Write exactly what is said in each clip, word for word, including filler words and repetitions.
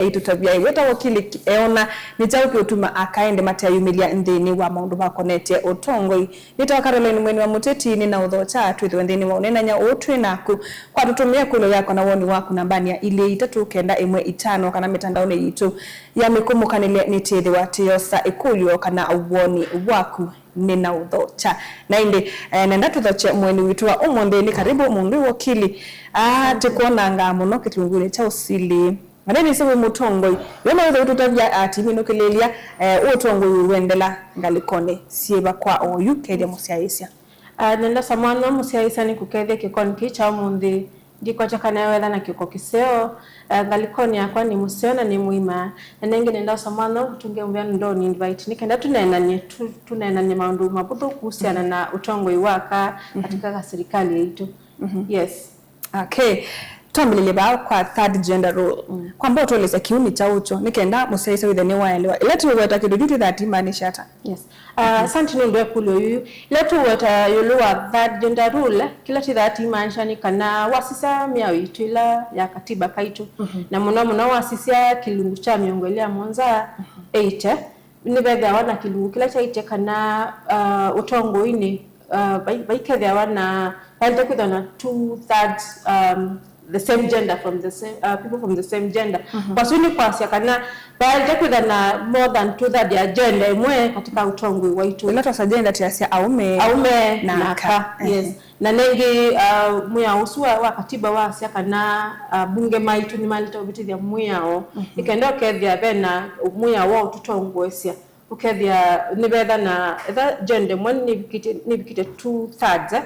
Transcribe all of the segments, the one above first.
Ĩtũtavya ĩweta wakili eona nĩ kyaũ kĩũtuma aka ĩndĩ mateayumĩlya nthĩnĩ wa maũndũ makonetye ũtongoi. Nĩtawa Caroline Mweni wa Mũteti, nĩ na ũthokya twĩthĩwe nthĩnĩ wa ũneenany'a ũũ twĩ naku. Kwa tũtũmĩe ĩkũlyo yakwa na woni waku nambanĩ ya ilĩ itatũ kenda ĩmwe itano kana mĩtandaonĩ yitũ ya mĩkũmũkanĩle nĩtĩthĩwa tĩyosa ĩkũlyo kana woni waku nĩ na ũthokya. Na ĩndĩ, eh, nenda tũthokye mũeni witũ wa ũmũnthĩ. Nĩ karibu mũndũ wakili. Ah, tũkwonangaa mũno kĩlungunĩ kya ũsili. Na nĩnĩsĩ wĩ mũtongoi. Yo no wĩthĩwe ũtũtavya, ah, timinũkĩlĩlya, eh, ũtongoi wĩwendela ngalĩkonĩ syĩva kwa oyu kethya mũsyaĩĩsya. Ah, nenda samwanya mũsyaĩĩsya nĩkũkethya kĩkonĩ kĩĩ kya ũmũnthĩ. Ndikwatya kana wetha na kĩko kĩseo, eh, ngalĩkonĩ yakwa nĩ mũseo na nĩ mũima. Na nengĩ nenda samwanya ũtũnge mũvea nũndũ ni invite. Nĩ kenda tũneenany'e, tũ-, tũneenany'e maũndũ mavũthũ kũhusiana na ũtongoi wa aka katika ka serikali yaitũ. Yes. Okay. Twambĩlĩlye vaa kwa third gender role. Kwamba ũtũelesya kĩu nĩ kyaũ kyo, nĩ kenda mũsyaĩĩsya wĩthĩe nĩwaelewa. Ĩla tũũweta kĩndũ kyu twĩthaa tũimaanisha ata? Yes. Uh, asante nũndũ wa ĩkũlyo yĩu. Ĩla tũũweta ĩũlũ wa third gender role, kĩla twĩthaa tũimaanisha nĩ kana wasisya mĩao yitũ ĩla ya katiba kaitũ, na mũno mũno wasisya kĩlungu kya mĩongo ĩlĩ ya mũonza, eighty, nĩvethĩawa na kĩlungu kĩla kyaĩtye kana, uh, ũtongoinĩ, uh, vai-, vaikethĩawa na, vaĩlĩte kwĩthwa na two thirds, um, the same gender from the same, uh, people from the same gender. Kwa su nĩ kwasya kana vaĩlĩte kwĩthwa na more than two thirds ya gender ĩmwe katika ũtongoi waitũ. Ĩla twasya gender, twasya aũme, aũme na aka. Yes. Na nengĩ, uh, mwĩao ũsu wa, wa katiba wasya kana, uh, bunge maitũ nĩmaĩlĩte ũvĩtĩthya mwĩao, nĩ kenda ũkethĩa ve na mwĩao wa ũtũtongoesya, ũkethĩa nĩvetha na etha gender ĩmwe nĩvikĩte, nĩvikĩte two thirds, eh,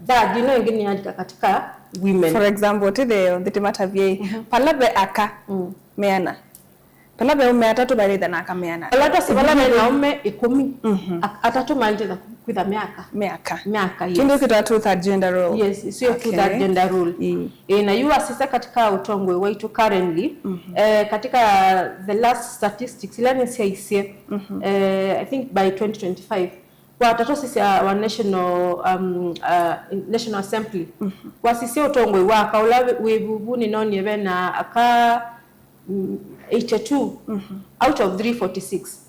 third ĩno ĩngĩ nĩyalika katika women. For example, tĩtheo nthĩ tĩmatavye, vala ve aka, meana. Vala ve aũme atatũ, vaĩlĩte na aka meana. Vala twasĩ vala ve na aũme ĩkũmi, a-, atatũ maĩlĩte kwĩtha me aka. Me aka. Me aka, yes. Kĩndũ kĩtawa two third gender role. Yes, isu two third gender role. Ĩĩ. Ĩĩ, na yu wasisya katika ũtongoi waitũ currently, eh, katika the last statistics ila nĩsyaisye, eh, I think by twenty twenty-five, watatũ sisya wa national, um, uh, National Assembly. Wasisya ũtongoi wa aka ũla wĩ, wĩ vu, vu nĩnonie ve na aka mm, eighty-two out of three forty-six.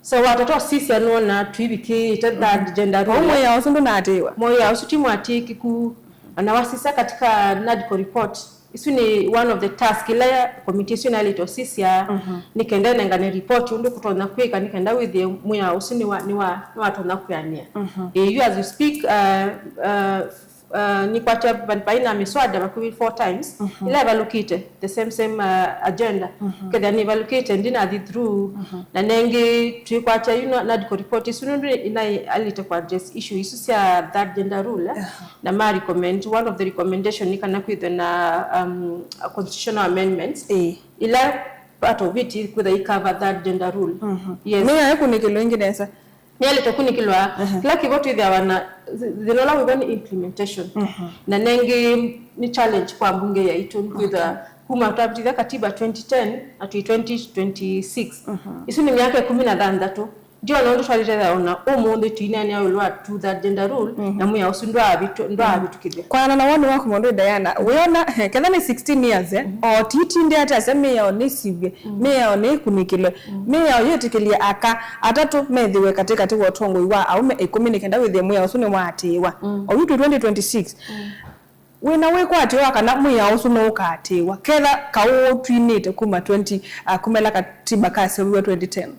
So watatũ sisya nona tũivikĩĩte third gender role. Mwĩao ũsu ndũnaatĩĩwa. Mwĩao ũsu ti mwatĩĩkĩku. Ona wasisya katika NADCO report, isu nĩ one of the task ila ya committee isu inaĩlĩte ũsisya, nĩ kenda ĩnengane report ũndũ kũtonya kwĩka nĩ kenda wĩthĩe mwĩao ũsu nĩ wa, nĩ wa, nĩwatonya kwĩanĩa. Ĩĩ, yu as you speak, uh, uh, uh, nĩkwatya va-, vai na miswada vakuvĩ four times ila ĩvalũkĩte the same, same, uh, agenda, kethĩa nĩvalũkĩte ndinathi through. Na nengĩ twĩkwatya yu no-, NADCO report isu nũndũ inaĩlĩte kũ address issue isu sya third gender role, eh, na ma recommend, one of the recommendation nĩ kana kwĩthwe na, um, constitutional amendments ila part of it kwĩtha i cover third gender role. Yes. Nĩ yaĩ kũnĩkĩlwa ĩngĩ nesa. Nĩyaĩlĩte kũnĩkĩlwa. Kĩla kĩvo twĩthĩawa na thĩ-, thĩna ũla wĩvo nĩ implementation. Na nengĩ nĩ challenge kwa mbunge yaitũ nĩ kwĩthwa kuma twavĩtĩthya katiba twenty ten na twĩ twenty twenty-six. Isu nĩ myaka ĩkũmi na thanthatũ. Ndiona ũndũ twalĩte thayũ na ũmũnthĩ tũineenea ĩũlũ wa two third gender rule, na mwĩao ũsu ndwaavĩtũ-, ndwaavĩtũkĩthw'a. Kwanana na woni waku mũndũ Diana, wĩona, ketha nĩ sixteen years, eh, o titinde ate asya mĩao nĩsivw'e, mĩao nĩkunĩkĩlwe, mĩao yĩtĩkĩlye aka atatũ methĩwe katĩkatĩ wa ũtongoi wa aũme ĩkũmi nĩ kenda wĩthĩe mwĩao ũsu nĩwaatĩĩwa. Oyu twĩ twenty twenty-six. Wĩna wĩkwatyo wa kana mwĩao ũsu nũũkaatĩĩwa, ketha kaũ twinĩte kuma twenty, ah, kuma ĩla katiba kaseũviw'e twenty ten?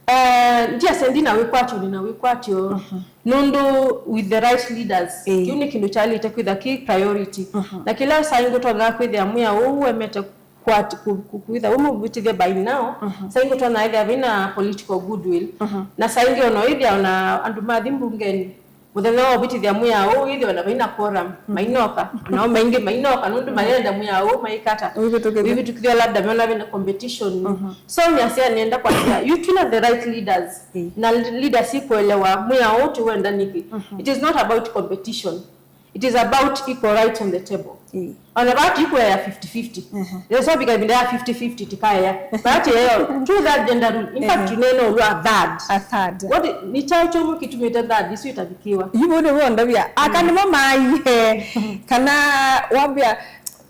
Eh, ndiasya ndina wĩkwatyo, nina wĩkwatyo. Nũndũ with the right leaders, kĩu nĩ kĩndũ kyaĩlĩte kwĩtha kĩ priority. Na kĩla saa ingĩ ũtonya kwĩthĩa mwĩao ũũ wemete kwat-, ku-, ku-, kwĩtha wĩ mũvĩtĩthye by now, saa ingĩ ũtonya ĩthĩa vĩna political goodwill. Na saa ingĩ ona ĩthĩa ona andũ mathi mbungeni, mũthenya wa ũvĩtĩthya mwĩao ũũ, ĩthĩwa na vaina quorum, mainoka, nao maingĩ mainoka, nũndũ mayenda mwĩao ũũ maikata. Wĩvĩtũkĩthya. Wĩvĩtũkĩthya, labda meona vena competition. So, nĩasya nĩenda kwasya, you twina the right leaders, na leaders ikuelewa mwĩao ũũ tũwenda nĩkĩ. It is not about competition. It is about equal rights on the table. Ona vaa tũikũea fifty fifty. Nĩsovika ĩvinda ya fifty fifty tikaea. Vaa tĩeo, two third gender rule. In fact, tũneena ũlũ a third. A third. What i-, nĩ kyaũ kyũmũ kĩtumĩte third isu itavikĩwa? Yu vau nĩvo ndavya. Aka nĩmo maaihe. Kana wambĩa,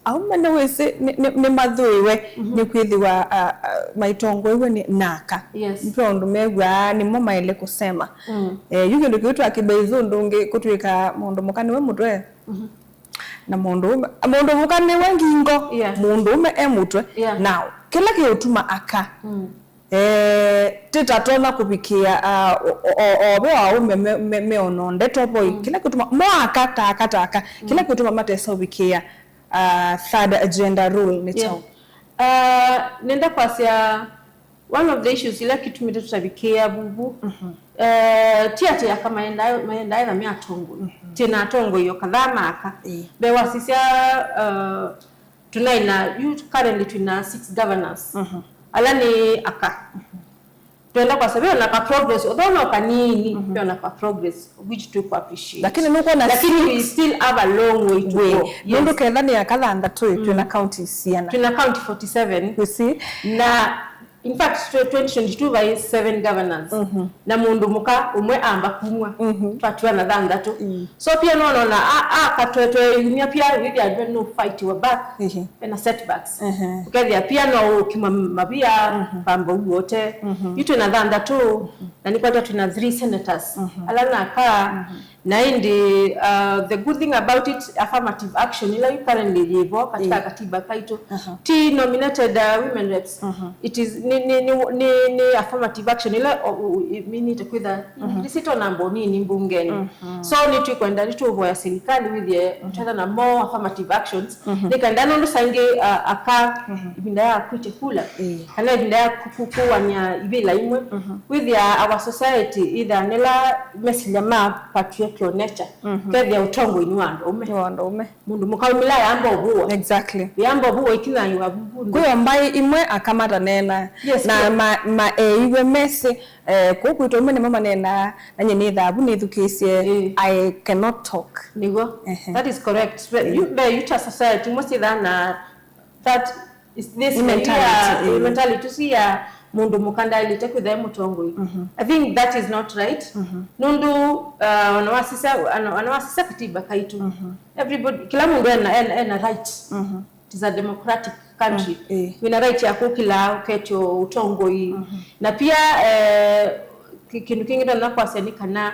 Aume nĩwĩsĩ nĩ- nĩ- nĩmathũĩwe nĩ kwĩthĩwa, ah, ah, maitongoew'e nĩ naka. Yes. Nĩ tondũ mew'aa nĩmo maĩle kũsema. Mm. Eh, yu kĩndũ kĩu twakĩmba ithũndũ ũngĩ kũtw'ĩka mũndũ mũka nĩwe mũtwe. Mhm. Na mũndũ ũme, mũndũ mũka nĩwe ngingo, Yeah. mũndũ ũme e mũtwe. Yeah. Now, kĩla kĩũtuma aka, Mm. eh, tĩtatonya kũvikĩa, ah, o- o- o- ove wa aume me- me- meona ndeto voi. Mm. Kĩla kĩũtuma mo aka ta aka ta aka, kĩla Mm. kĩũtuma matesa ũvikĩa, ah, third gender role nĩ Yeah. kyaũ? Ah, nenda kwasya, one of the issues ila kitumĩte tũtavikĩĩa vuvu, Mhm. eh, ti atĩ aka maendae maendae na me atongoi. Mhm. Twĩ na atongoi o kadhaa ma aka. Ĩĩ. Mbee wasisya, eh, tũnaĩ na, yu currently twĩ na six governors. Mhm. Ala nĩ aka. Twenda kwasya ve ona ka progress, although no kanini, Mhm. ve ona ka progress, which to appreciate. Lakini nũkwona Lakini we six still have a long way to Wĩ, go. Nũndũ Yes. ketha nĩ aka thanthatũ ĩ, twĩ na counties siana. Twĩ na county forty-seven. You see? Na in fact, tw- twenty twenty-two vai seven governors. Mhm. Na mũndũ mũka ũmwe amba kumwa. Mhm. Twatiwa na thanthatũ. Mm. So pia no nona a- aka twetwe yumya pia, wĩthĩa ve no fight wa back. Ehe. Ena setbacks. Ehe. Ũkethĩa pia no ũkima mavia Mhm. pamba uote. Mhm. Yu twĩ na thanthatũ, na nĩkwata twĩ na three senators. Mhm. Ala naka, Mhm. na indi, uh, the good thing about it, affirmative action ila yu currently yĩvo katika Ĩĩ. katiba kaitũ. Aha. Ti nominated, uh, women reps. Mhm. It is, ni, ni, ni, ni, ni affirmative action ila, o- u- u- iminite kwitha Mhm. ndisito namba nini mbungeni. Mhm. So nĩtwĩkwenda, nĩtũũvoya serikali wĩthĩe Mhm. twetha na more affirmative actions. Mhm. Nĩ kenda nũndũ saingĩ, uh, aka Mhm. ivinda ya kwĩtya kula, Ĩĩ. kana ivinda ya ku- ku- kũwania ivĩla imwe, Mhm. wĩthĩa our society ithanĩla mesilya ma patriarchal nature, Mhm. kethĩa ũtongoinĩ wa andũ aume. Nĩ wa andũ aume. Mũndũ mũka umĩla yamba ũvũwa. Exactly. Yamba ũvũwa ikinya iwa vuvu. Kwĩ o mbaĩ imwe aka mataneena. Yes, na kwĩ. ma- maeiwe mesĩ, eh, kũu kwitũ aume nĩmo maneenaa, na nyie nĩthaa vu nĩthukĩĩsye, Ĩĩ. I cannot talk. Nĩw'o. Ehe. That is correct. Be- Ĩĩ. you- be you ta society, imwe syĩthaa na that is this Nĩ mentality, idea, ĩĩ. mentality ũsu ya mũndũ mũka ndaĩlĩte kwĩtha e mũtongoi. Mhm. I think that is not right. Mhm. Nũndũ, uh, ona wasisya, ona- ona wasisya katiba kaitũ. Mhm. Everybody, kĩla mũndũ ena, ena, ena right. Mhm. It is a democratic country. Mm, ĩĩ. Wĩna right ya kũkĩla ũketyo ũtongoi. Mhm. Na pia, eh, ki- kĩndũ kĩngĩ ndonya kwasya nĩ kana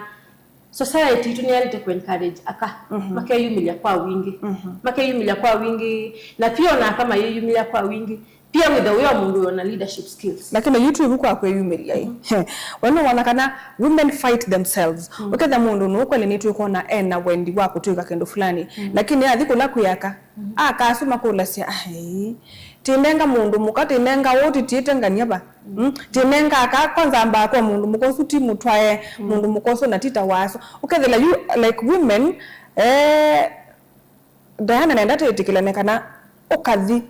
society itũ nĩyaĩlĩte kũ encourage aka Mhm. makeyumĩlya kwa wingĩ. Mhm. Makeyumĩlya kwa wingĩ. Na pia ona aka mayĩyumĩlya kwa wingĩ, pia wĩtha wĩ o mũndũ wĩona leadership skills. Lakini yu twĩ vu kwa kwĩyumĩlya ĩ. We nĩwona kana women fight themselves. Mm. Ũkethĩa mũndũ nũkweli nĩtwĩkwona ena wendi wa kũtwĩka kĩndũ fulani. Mm. Lakini athi kũla kwĩ aka, aka asu makũlasya, "Ai, tinenga mũndũ mũka, tinenga ũũ, titiĩte ngania va." Mm? Tinenga aka, kwanza ambaa kwa mũndũ mũka ũsu ti mũtwae, Mm. mũndũ mũka ũsu na ti ta wasu. Ũkethĩla yu, like, women, eh, Diana nenda twĩtĩkĩlane kana ũkathi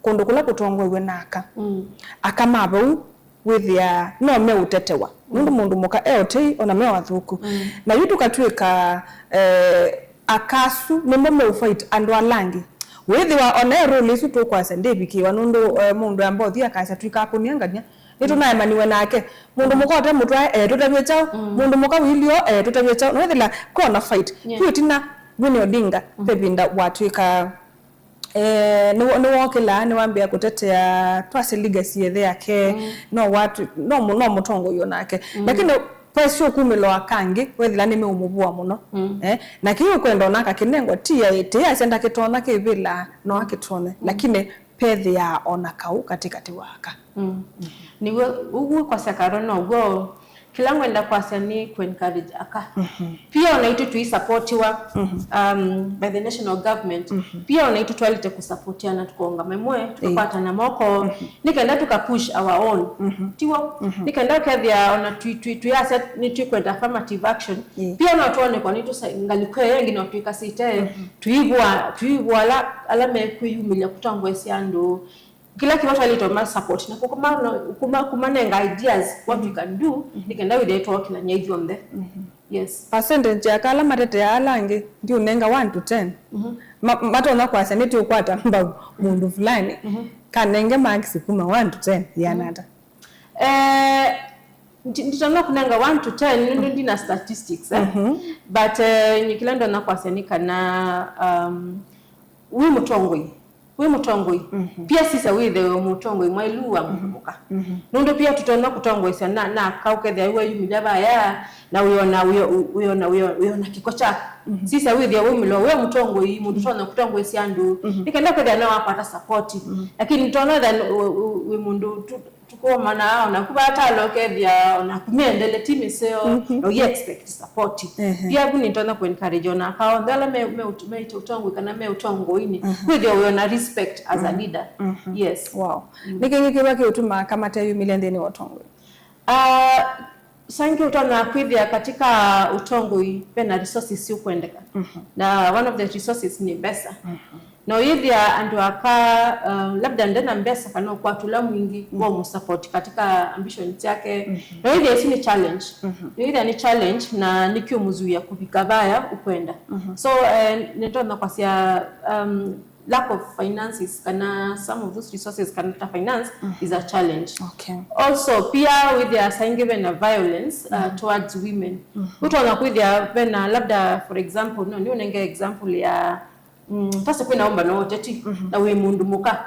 kũndũ kũla kũtongoew'e na aka. Mm. Aka ma vau wĩthĩa no meũtetewa. Nũndũ Mm. mũndũ mũka e ũtei ona me athũku. Mm. Na yu tũkatw'ĩka, eh, aka asu nĩmo meũfight andũ ala angĩ. Wĩthĩwa ona e role isu tũkwasya ndĩvikĩĩwa nũndũ, eh, mũndũ amba ũthi akasya twĩkakũnĩa ngania. Nĩtũnaemaniwe nake. Mũndũ mũka ũte mũtwae, eh, tũtavye kyaũ? Mm. Mũndũ mũka wĩlio, eh, tũtavye kyaũ? Nĩwĩthĩla kwĩ ona fight. Yeah. Yu ĩtina Winnie Odinga, Mm. ve ĩvinda watw'ĩka, eh, nĩwo- nĩwookĩlaa, nĩwambĩa kũtetea twasye legacy yethe yake, Mm. no watu- no mũ- no mũtongoi onake. Mm. Lakini vesyo kumĩloa kangĩ, wethĩla nĩmeũmũvũa mũno. Mm. Eh, na kĩu kwenda onaka kĩnengwa, ti ya- ti yasya ndakĩtonya kĩvĩla, no akĩtonye. Mm. Lakini vethĩaa ona kaũ katĩkatĩ wa aka. Mm. Nĩw'o, ũguo kwasya Karo now'o. Kĩla ngwenda kwasya nĩ kũ encourage aka. Mhm. Pia ona itũ tũisapotiwa, Mhm. um, by the national government. Mhm. Pia ona itũ twaĩlĩte kũsapotiana, tũkaũngama ĩmwe, tũkakwatana moko, Mhm. nĩ kenda tũka push our own. Mhm. Tiw'o? Mhm. Nĩ kenda ũkethĩa ona twi- twi- twĩasya nĩtwĩkwenda affirmative action. Ĩĩ. Pia no twonekwa nĩ tũsa- ngalĩko ĩyo ĩngĩ no twĩkasĩte, Mhm. tũivũa- tũivũa ala- ala mekwĩyumĩlya kũtongoesya andũ. Kĩla kĩva twaĩlĩte ma support na kũkũma- no- kuma- kũmanenga ideas what we can do, Mhm. nĩ kenda wĩthĩe twookĩlany'a ithyonthe. Mhm. Yes. Percentage ya aka ala matetea ala angĩ, ndiũnenga one to ten. Mhm. Ma- matonya kwasya nĩtũkwata mbau mũndũ fulani, Mhm. kanenge marks kuma one to ten, yĩana ata? Eh, ndi- nditonya kũnenga one to ten nũndũ ndina statistics, eh? Mhm. But, eh, nyie kĩla ndonya kwasya nĩ kana, um, wĩ mũtongoi, wĩ mũtongoi, pia sisya wĩthĩwe mũtongoi mwaĩlu wa mũndũ mũka. Nũndũ pia tũtonya kũtongoesya na, na aka ũkethĩa wĩ wayumĩlya vaya, na wĩona, wĩo-, wĩona, wĩo-, wĩona kĩko kyaku. Sisya wĩthĩa waumĩlwa wĩ mũtongoi, mũndũ ũtonya kũtongoesya andũ, nĩ kenda kwĩthĩa no wakwata support. Lakini tona then wĩ, wĩ, wĩ mũndũ tu-, tũkũmana ona ku vatala ũkethĩa ona kumendele ti mĩseo, no you expect support. Pia vu nĩtonya kũ encourage ona aka onthe ala me, me, me ũtongoi kana me ũtongoinĩ, kwĩthĩa wĩona respect as a leader. Yes. Wow. Nĩ kĩngĩ kĩva kĩũtumaa aka mateyumĩlya nthĩnĩ wa ũtongoi? Ah, saingĩ ũtonya kwĩthĩa katika ũtongoi vena resources siũkwendeka. Na one of the resources nĩ mbesa. Na ũyĩthĩa andũ aka, uh, labda ndena mbesa kana ũkwatũ ũla mwingĩ wa ũmũsupport katika ambition syake. Na ũyĩthĩa isu nĩ challenge. Ũyĩthĩa nĩ challenge na nĩkĩũmũzuia kũvika vaya ũkwenda. So, eh, nĩtonya kwasya, um, lack of finances kana some of those resources kana ta finance is a challenge. Okay. Also, pia wĩthĩa saingĩ vena violence, uh, towards women. Ũtonya kwĩthĩa vena labda, for example, no, nĩũnenge example ya, mm, tase kwĩna ũmbano wa ũteti, na wĩ mũndũ mũka,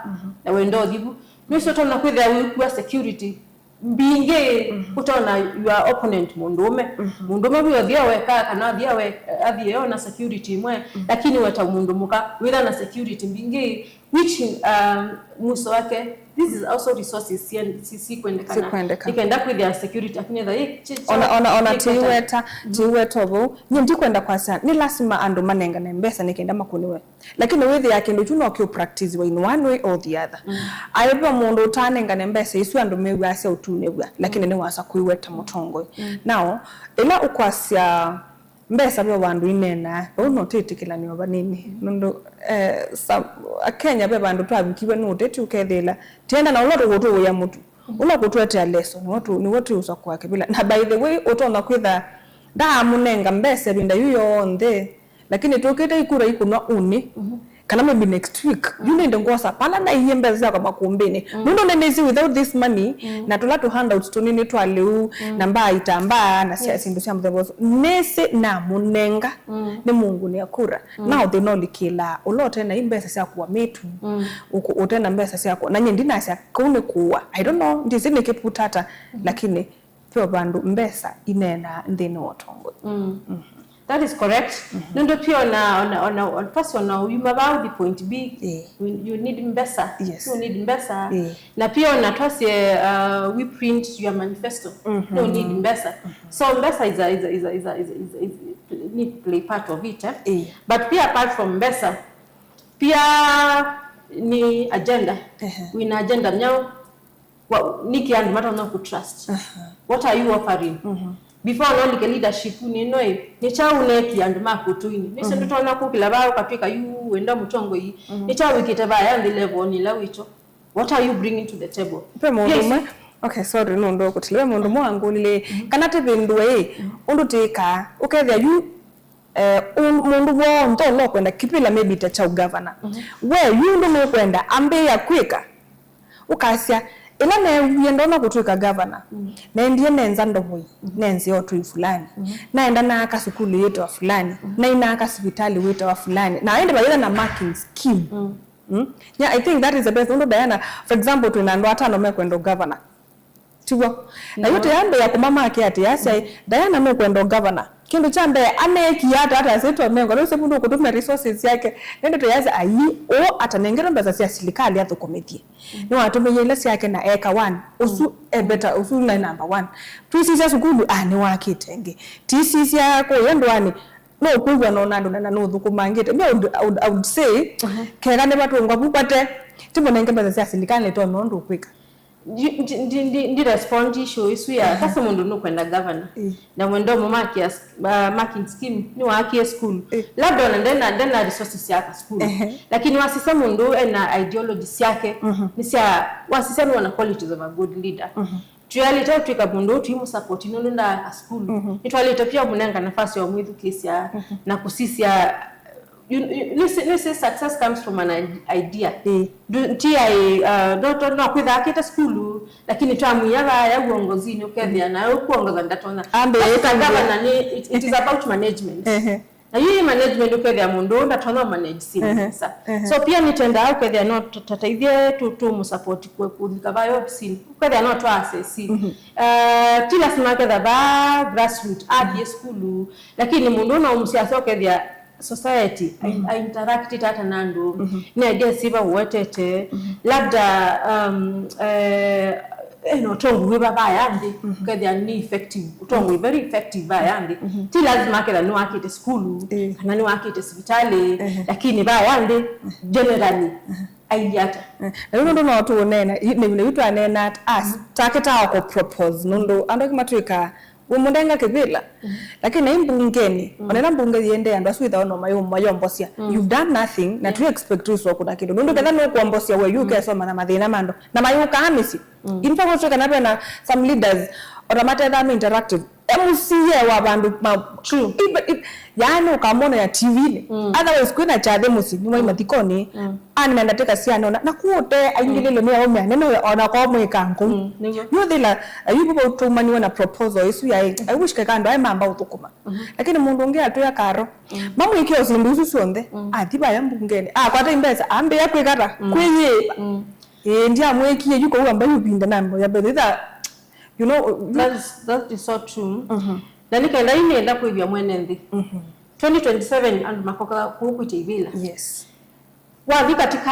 na wenda ũthivu. Nĩsyo ũtonya kwĩthĩa wĩkua security mbingĩ kũtona your opponent mũndũũme. Mũndũũme wĩ ũthia weka kana athia we, athie ona security imwe, lakini weta mũndũ mũka wĩtha na security mbingĩ, which, um, mũso wake, this is also resources sien-, si-, sikwendekana. Sikwendeka. Ikenda kwĩthĩa security, lakini etha i-, chi-, ona, ona, ona chi-, tiweta, tiweta vau. Nye ndikwenda kwasya nĩ lasima andũ manengane mbesa nĩ kenda makũnĩwe. Lakini wĩthĩa kĩndũ kyu no kĩũpracticewa in one way or the other. Aĩva mũndũ ũtanengane mbesa isu andũ mew'aa sya ũtunĩw'a, lakini nĩwasa kwĩweta mũtongoi. Now, ĩla ũkwasya mbesa ve vandũ ineenaa, vau no tĩtĩkĩlanĩwa vanini. Nũndũ, eh, sa-, Akenya ve vandũ twavikiwe nĩ ũteti ũkethĩla tienda na ũla tũkũtũĩa mũtu. Ũla kũtũetea leso, nĩwe tũ-, nĩwe twĩũsa kũa kĩvĩla. Na by the way, ũtonya kwĩtha ndaamũnenga mbesa ĩvinda yu yonthe, lakini tũkĩte ikura ikũnwa ũnĩ, kana maybe next week, yu nĩndĩ ngwosa pala naie mbesa syakwa makũmbĩnĩ. Nũndũ nĩnĩsĩ without this money, na tũla tũ handouts tũnini twa lĩu, na mbaa itambaa, na sya, syĩndũ sya mũthemba ũsu, nĩsĩ namũnenga nĩ mũngũnĩa kura. Now they nolikĩlaa, ũla ũte na i mbesa sya kũa mĩtu, ũkũ-, ũte na mbesa sya kũa, na nyie ndinasya kũu nĩ kũua. I don't know, ndĩsĩ nĩkĩ putata, lakini Ve vandũ mbesa ineenaa nthĩnĩ wa ũtongoi. That is correct. Nũndũ pia ona, ona, ona, ona, twasye ona ũyuma vaa ũthi point B, you, you need mbesa. Yes. You need mbesa. Na pia ona twasye, uh, we print your manifesto. No need mbesa. So mbesa is a, is a, is a, is a, is a, is a, is a, need to play part of it, eh? But pia apart from mbesa, pia ni agenda. Wina agenda myaũ? Wa-, nĩkĩ andũ matonya kũ trust? What are you offering? Before nolike leadership nĩno ĩ, nĩ kyaũ ũneekie andũ ma kũtũinĩ? Nĩsyo ndũtonya kũkĩla vaa ũkatw'ĩka yu wenda mũtongoi. Nĩ kyaũ wĩkĩte vaya nthĩ level nĩ ĩla wĩkyo? What are you bringing to the table? Ve mũndũ ũmwe, okay, sorry, nũndũ ũkũtile. Ve mũndũ ũmwe wangũlile, kana tĩvĩndũe ĩ, ũndũ tĩkaa, ũkethĩa yu, eh, ũ-, mũndũ w'onthe ũla ũkwenda kĩvĩla maybe ta kya ũgavana. We, yu ũndũ nũkwenda ambĩĩa kwĩka, ũkasya, ĩla neewie ndonya kũtw'ĩka gavana, naendie nenza ndovoi, nenzĩa ũtũi fulani, naenda naaka sukulu yĩtawa fulani, nainaaka sivitalĩ wĩtawa fulani, na ĩndĩ vayĩtha na marking scheme. Mm? Yeah, I think that is the best. Ũndũ Diana, for example, twĩ na andũ atano mekwenda ũgavana. Tiw'o? Na yu tũyambĩĩa kũmamakĩa atĩ asya, Diana nũkwenda ũgavana. Kĩndũ kya mbee, aneekie ata, ata asyaitwa mengo, nũsĩ mũndũ ũkũtũmĩa resources syake. Nĩndĩ tũyasya, ai, ũũ atanengetwe mbesa sya silikalĩ athũkũmĩthye. Nĩwatũmĩie ila syake na eka one. Ũsu e better, ũsu nĩ number one. Twisisya sukulu, ah, nĩwakĩte ĩngĩ. Tisisya kũya ndũanĩ, nũkwĩw'a nona andũ na, na nũthũkũmangĩte. Me, I would, I would, I would say, keka nĩvatũngwa vu vate, tĩmũnenge mbesa sya silikalĩ tondũ nũndũ ũkwĩka. Ndi, ndi, ndi, ndi, ndi respond issue ĩsu ya, tase mũndũ nũkwenda governor. Na mwenda ũmũmakia s-, uh, marking scheme, nĩwaakie school. Labda ona ndena, ndena resources ya ka school. Lakini wasisya mũndũ ena ideology syake, nĩ sya, wasisya nĩwona qualities of a good leader. Twĩalĩte ũtwĩka mũndũ ũyũ tũimũsupport nũndũ ndaaka school. Nĩtwalĩte pia ũmũnenga nafasi ya ũmwĩthukĩĩsya na kũsisya You, you, you see, you see, success comes from an i-, idea. Ĩĩ. Ndu-, ti ai, uh, no, no, no kwĩtha akĩte sukulu, lakini twamwia vaya uongozinĩ ũkethĩa na ũkuongoza ndatonya. Ambĩĩte. That's the governor, ni, it, it is about management. Ehe. Na yu management ũkethĩa mũndũ ũũ ndatonya manage scene kabisa. So pia nĩtwendaa ũkethĩa no tũtataithye tũ, tũmũsupport kũ-, kũlika vayo scene. Ũkethĩa no twa assess scene. Uh, ti lazima ketha va grassroot, athie sukulu, lakini mũndũ ũũ no mũsiasya ũkethĩa society, ai-, ai interact ata na andũ, nĩ ideas siva ũwetete, labda, um, eh, ena ũtongoi wĩva vaya nthĩ, ũkethĩa nĩ effective, ũtongoi very effective vaya nthĩ. Ti lazima akethĩa nĩwakĩte sukulu, kana nĩwakĩte sivitalĩ, lakini vaya nthĩ, generally, ailyĩ ata. Na yu nũndũ no tũũneena, yu, nĩ, nĩ yu twaneenaa at us, take ta wako propose, nũndũ andũ angĩ matwĩkaa, wĩmũnenga kĩvĩla. Lakini nai mbungeni, ona ĩla mbunge yĩendee andũ asu wĩthawa no mayũ-, mayombosya. You've done nothing, na tu expect wĩswa kũna kĩndũ. Nũndũ ketha nũkũombosya we, yu ũkesoma na mathĩna ma andũ. Na mayũkaa mĩsyĩ. In fact, ũtwĩka na vena some leaders, ona matethaa me interactive. M C A wa vandũ ma-, true. Ibe-, i-, yaani ũkamwona ya T V-inĩ. Otherwise, kwĩna kyathĩ mũsyĩ, nĩ mwai mathikonĩ. Ani na ndatĩka syanona, na kuote aingĩlĩlwe nĩ aũme anene, ona kwa mwĩka ngũ. Nĩw'o. Yu thĩla, ayu vau twaumaniwe na proposal ĩsu yaĩ, I wish keka andũ aĩ mamba ũthũkũma. Lakini mũndũ ũngĩ atwĩa karo. Mamwĩkĩa syĩndũ isu syonthe, athi vaya mbungenĩ. Akwata imbesa, ambĩa kwĩka ata? Kwĩyĩva. Ĩĩ, ndiamwĩkie yu kũu amba yu vinda na mboya mbesa. Itha, you know, you That is, that is so true. Na nĩ kenda yu nĩenda kwĩw'a mwene nthĩ. Twenty twenty-seven andũ makoka kũu kwĩtya ivĩla. Yes. Wathi katika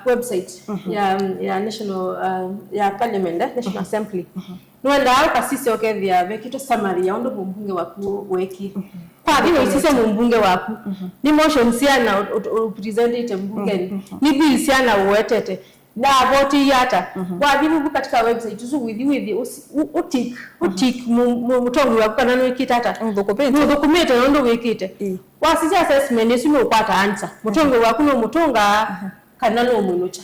website ya, ya national, uh, ya parliament, eh, National Assembly. Nĩwendaa ũkasisya ũkethĩa vekĩtwe summary ya ũndũ mũmbunge waku weekie. Kwathi ũisisya mũmbunge waku. Nĩ motion siana ũ-, ũ-, ũpresentĩte mbungeni. Nĩ bill siana ũwetete. Ndavotĩie ata? Wathi vuvu katika website ũsu, wĩthi, wĩthi, ũsi-, ũ-, ũtick, ũtick mu-, mu-, mũtongoi waku kana nũĩkĩte ata? Nũthũkũmĩte. Nũthũkũmĩte na ũndũ wĩkĩte. Wasisya assessment ĩsu nũkwata answer. Mũtongoi waku nũmũtũngaa kana nũmwĩnũkya.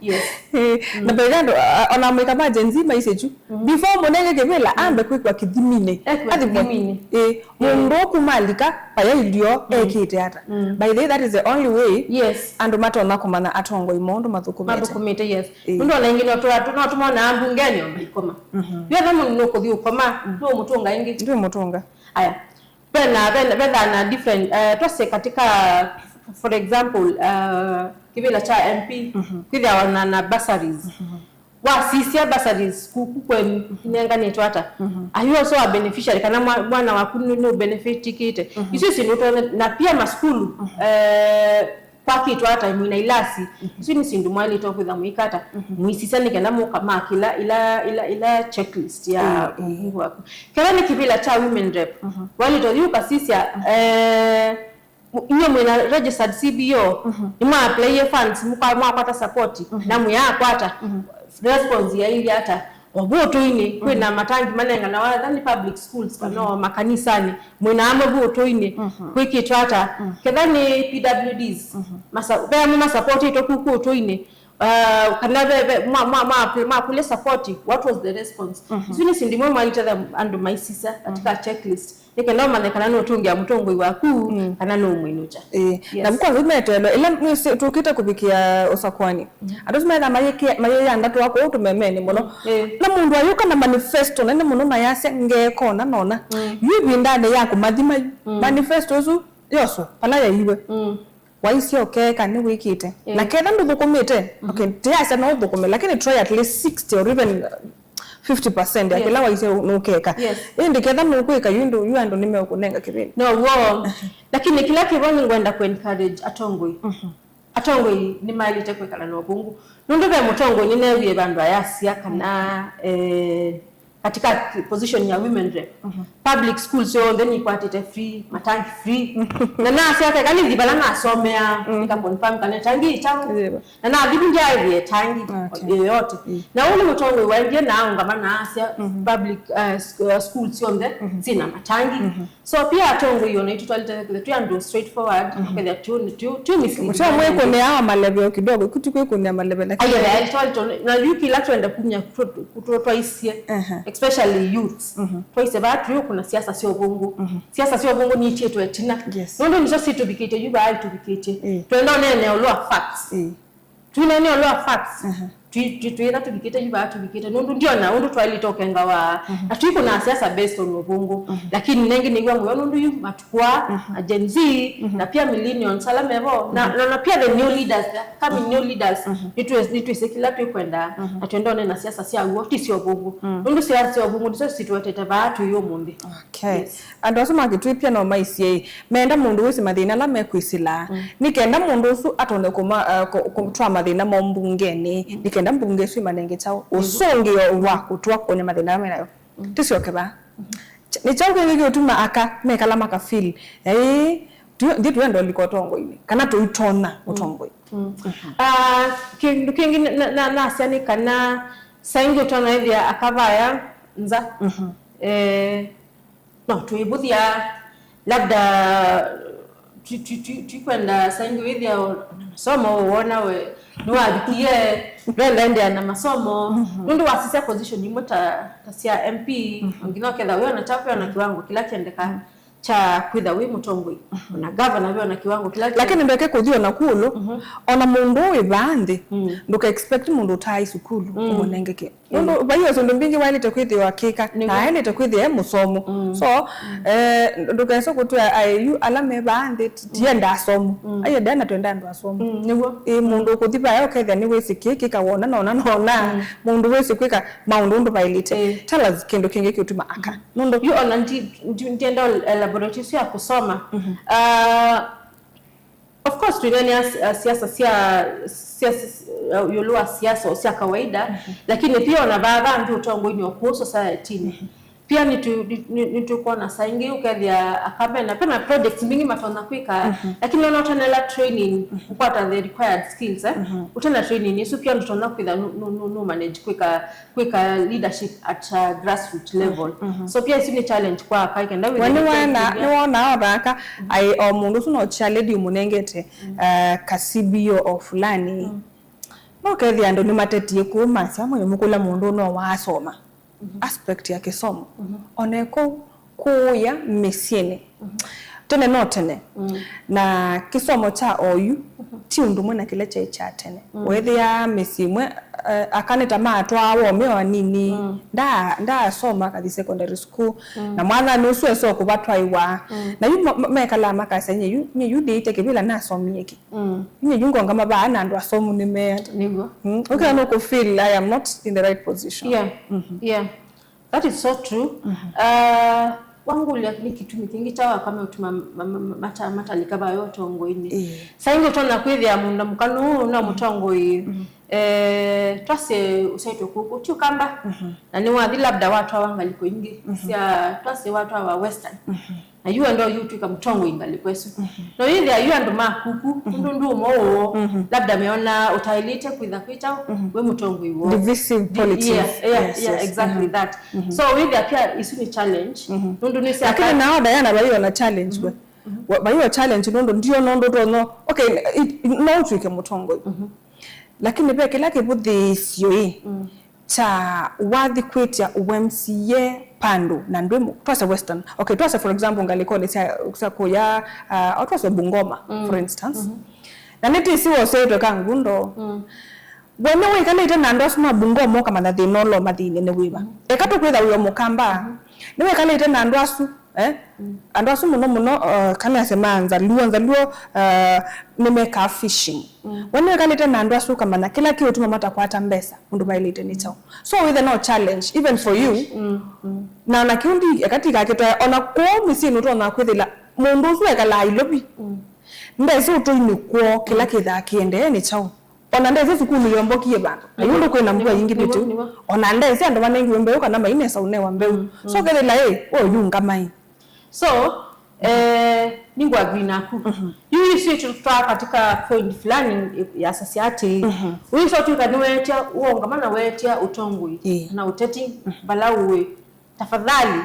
Yes. Eh, na by the way, andũ, a-, ona amũika ma Gen Z maisye kyu. Before mũnenge kĩvĩla, ambe kwĩkwa kĩthiminĩ. Ekwe kĩthiminĩ. Eh, mũndũ kuma alika, vaya ilio, ekĩte ata. By the way, that is the only way. Yes. Andũ matonya kũmanya atongoi moo ũndũ mathũkũmĩte. Mathũkũmĩte, yes. Eh. Nũndũ ona ingĩ no twa-, no tũmonaa mbungeni o maikoma. Yu etha mũndũ nũkũthi ũkoma, nũmũtũnga ĩngĩ. Ndũmũtũnga. Aya. Vena, vena, vena na different, eh, twase katika, for example, eh, kĩvĩla kya M P, kwĩthĩawa na, na bursaries. Wasisya bursaries kuku kwenyu inenganĩtwe ata? Are you also a beneficiary? Kana mwa-, mwana waku nĩ, nĩ ũbenefitikĩte? Isu syĩndũ tone, na pia masukulu, eh, kwakĩtwe ata, mwĩna ilasi. Isu nĩ syĩndũ mwaĩlĩte kwĩtha mũikata. Mũisisya nĩ kenda mũkamaa kĩla, ila, ila, ila checklist ya ũvungu waku. Kethwa nĩ kĩvĩla kya women rep, waĩlĩte yu ũkasisya, eh, Mu-, inyuĩ mwĩna registered C B O, nĩmwa apply funds, mũka-, mwakwata support, na mwĩakwata, response yaĩlye ata? O vu ũtũinĩ, kwĩna matangi manenganawa, etha nĩ public schools, kana o makanisanĩ, mwĩna amwe vu ũtũinĩ, kwĩkĩtwe ata? Ketha nĩ P W Ds, masa-, ve amwe masupportĩtwe ku, ku ũtũinĩ, uh, kana ve, ve, mwa, mwa, mwa, mwakũlya support, what was the response? Isu nĩ syĩndũ imwe mwaĩlĩte andũ maisisya katika checklist. Nĩ kenda ũmanye kana nũtũngĩa mũtongoi waku, kana nũmwĩnũkya. Ĩĩ. Yes. Na kwanza imetelo, ĩla nĩsĩ tũkĩte kũvikĩa ũsakwani. Andũ asu metha mayĩkĩa, mayĩyandatũa kũu tũmemenĩ mũno. Ĩĩ. Na mũndũ ayũka na manifesto nene mũno na yasya ngeeka ũna na ũna. Yu ĩvindanĩ ya kũmathima yu. Manifesto ĩsu yoswe, vala yaiwe. Waisye ũkeeka nĩwĩkĩte. Ĩĩ. Na ketha ndũthũkũmĩte, okay, tiyasya no ũthũkũme, lakini try at least sixty or even fifty percent ya kĩla waisye nũkeka. Yes. Ĩndĩ ketha nũkwĩka yu, yu andũ nĩmeũkũnenga kĩvĩla. No w'o. Lakini kĩla kĩvo nĩngwenda kũ encourage atongoi. Atongoi nĩmaĩlĩte kwĩkala na ũvũngũ. Nũndũ ve mũtongoi nĩneewie vandũ ayasya kana, eh, katika position ya women rep, public schools yonthe nĩkwatĩte free, matangi free. Na nasya keka nĩthi vala nasomea, nika confirm kana tangi ĩtaũ. Na nathi vu ndyaĩvie tangi yoyote. Na ũu nĩ mũtongoi waendie na aũngama na asya public, uh, sc-, uh, schools syonthe syĩna matangi. So pia atongoi ona itũ twalĩte kwĩthĩa twĩ andũ straightforward, kwĩthĩa tu, tu, tu mislead. Sio mwĩkũnĩawa maleve o kidogo, kuti kwĩkũnĩa maleve, lakini ayo ya itwalĩte, na yu kĩla twenda kumya kũtũ-, kũtũ-, twaisye, especially youths. Twaisye vaa tũyũkũna siasa sya ũvũngũ. Siasa sya ũvũngũ nĩitiĩtwe ĩtina. Yes. Nũndũ nĩsyo situvikĩtye yu vaa ituvikĩtye. Twenda ũneenea ũlũ wa facts. Twĩneenea ũlũ wa facts. Twi- twi- twĩtha tũvikĩte yu vaa tũvikĩte, nũndũ ndiona ũndũ twaĩlĩte ũkengawa, na twĩkũnaa siasa based on ũvũngũ. Lakini nengĩ nĩw'a mũyo nũndũ yu matukũ aa, na Gen Z, na pia millennials ala mevo, na, na, na pia the new leaders, the coming new leaders, nĩtwĩ- nĩtwĩsĩ kĩla twĩkwenda, na twenda ũneena siasa sya w'o, ti sya ũvũngũ. Nũndũ siasa sya ũvũngũ nĩsyo situetete vaa twĩ ũmũnthĩ. Okay. Yes. Andũ asu makĩtwĩpya no maisye, menda mũndũ wĩsĩ mathĩna ala mekwĩsĩla, nĩ kenda mũndũ ũsu atonye kũma- uh, kũ- kũtwaa mathĩna moo mbungenĩ, nĩ kenda mbunge ĩsu ĩmanenge kyaũ ũsũngĩo wa kũtw'a kũkony'a mathĩna ala menayo. Tĩsyoke vaa. Ch- nĩ kyaũ kĩngĩ kĩũtuma aka mekala makafeel, ĩĩ, tu- ithyĩ tũyenda ũlika ũtongoinĩ, kana tũitonya ũtongoi? Ah, kĩndũ kĩngĩ na- na- nasya nĩ kana saa ingĩ ũtonya ĩthĩa aka vaya nza. Eh, no twĩvũthya, labda twi- twi- twi- twikwenda saa ingĩ wĩthĩa o- ona masomo wona we nĩwavikie, ndwenda endeea na masomo, nũndũ wasisya position imwe ta ta sya M P, nginya ũketha wĩona kyaku wĩona kiwango kĩla kĩendeka kya kwĩtha wĩ mũtongoi, ona governor wĩona kiwango kĩla kĩendeka. Lakini ndweke kũthi ona kũlũ, ona mũndũ wĩ vaa nthĩ, ndũka expect mũndũ ũtaai sukulu ũmũnenge kĩndũ. Nũndũ vai o syĩndũ mbingĩ waĩlĩte kwĩthĩwa akĩka, na aĩlĩte kwĩthĩa e mũsomu. So, eh, ndũkese kũtwĩa aĩu ala me vaa nthĩ ti- tienda asomu. Aiendea na twenda andũ asomu. Nĩw'o. Ĩ, mũndũ ũkũthi vaya ũkethĩa nĩwĩsĩ kĩĩ kĩka wona nona nona. Mũndũ wĩsĩ kwĩka maũndũ ũndũ vaĩlĩte. Tell us kĩndũ kĩngĩ kĩũtuma aka. Nũndũ yu ona ndi- ndi- ndienda elaborate isu ya kũsoma. Ah, Of course, twĩneenea si- uh, siasa sya, sya, sya, uh, ĩũlũ wa siasa o sya kawaida, lakini pia ona vaa vangĩ ũtongoinĩ o kũu society-inĩ. Pia nĩtũ- nĩ- nĩ- nĩtũkwona saa ingĩ ũkethĩa aka mena, pena projects mbingĩ matonya kwĩka, lakini ona ũtanela training, kũkwata the required skills, eh? Ũtena training ĩsu pia ndũtonya kwĩtha nũ- nũ- nũ- nũ manage kwĩka kwĩka leadership at a grassroot level. So pia isu nĩ challenge kwa aka kenda we nĩwona nĩwona othaka ai o mũndũ ũsu no chair lady ũmũnengete uh, kasibio o fulani. No kethĩa andũ nĩmatetie kũu masya mwene mũkũla mũndũ no waasoma aspect ya kĩsomo one kũu kũũya mĩsyĩnĩ. Tene no tene. Na kĩsomo kya oyu ti ũndũ ũmwe na kĩla kyaĩ kya tene. Weethĩa mĩsyĩ ĩmwe, eh, aka nĩ ta matwaa wome o anini. Ndaa- ndaasoma akathi secondary school. Na mwathani ũsu esa kũvatwaĩwa. Na yu ma- ma- mekalaa makasya, "Nye yu, nye yu ndĩĩte kĩvĩla nasomie kĩ? Nye yu ngongama vaa na andũ asomu nĩ meata?" Nĩw'o. Ũkĩa nũkũ feel I am not in the right position. Yeah. Yeah. That is so true. Uh, wangũlya nĩ kĩtumi kĩngĩ kya aka meũtuma ma- ma- ma- mata- matalĩka vayo ũtongoinĩ. Saa ingĩ ũtonya kwĩthĩa mũndũ mũka nũũ no mũtongoi. Eh, twasye ũsyaĩtwe kũkũ ti ũkamba, na nĩwathi labda watwawa ngalĩko ingĩ sya twasye watwawa western. Na yu enda yu ũtwĩka mũtongoi ngalĩko ĩsu. No yĩthĩa yu andũ ma kuku, ũndũ ndũmo ũũ, labda meona ũtaĩlĩte kwĩtha kwĩ kyaũ, wĩ mũtongoi woo. Divisive politics. Yeah, yeah, yes, yeah, yes, exactly that. So wĩthĩa pia isu nĩ challenge. Nũndũ nĩ sya lakini nao Diana vaiona challenge we. Wa- vaiwa challenge nũndũ ndiona ũndũ ũtonya. Okay, it- no ũtwĩke mũtongoi. Lakini ve kĩla kĩvũthĩĩsyo ĩ, kya wathi kwĩtya ũ M C A pandũ na ndwĩ mũ- twase Western. Okay, twase for example ngalĩkonĩ sya, sya kũya, uh, o twase Bungoma, for instance. Na nĩtĩsĩ wosyaĩtwe Kangundo. We nĩwĩkalĩte na andũ asu ma Bungoma ũkamanya thĩna ũla ũmathĩnye nĩ wĩva? Eka tũkwĩtha wĩ o mũkamba. Nĩwĩkalĩte na andũ asu, eh? Andũ asu mũno mũno, uh, kana ase ma Nzaluo, Nzaluo, uh, nĩmekaa fishing. We nĩwĩkalĩte na andũ asu ũkamanya kĩla kĩũtuma matakwata mbesa, ũndũ vaĩlĩte nĩ kyaũ? So wĩthe no challenge even for you. Na ona kĩu ndi eka tikakĩtwae ona kũu mĩsyĩnĩ ũtonya kwĩthĩla mũndũ ũsu ekalaa Ilovi. Ndesĩ ũtũinĩ kwoo kĩla kĩthaa kĩendee nĩ kyaũ. Ona ndesĩ sukulu yombokie vandũ. Na yu ndũ kwĩna mbua yingĩ nĩw'o, vyũ. Nĩw'o. Ona ndesĩ andũ manengiwe mbeũ kana mainesa ũnewa mbeũ. So kethĩla ĩ, we ũyungamai. So, eh, ningwa agree naku. Yu isi tutwaa katika point fulani ya society. Wĩsĩ ũtwĩka nĩweetya ũongama na weetya ũtongoi na ũteti vala ũĩ. Tafadhali,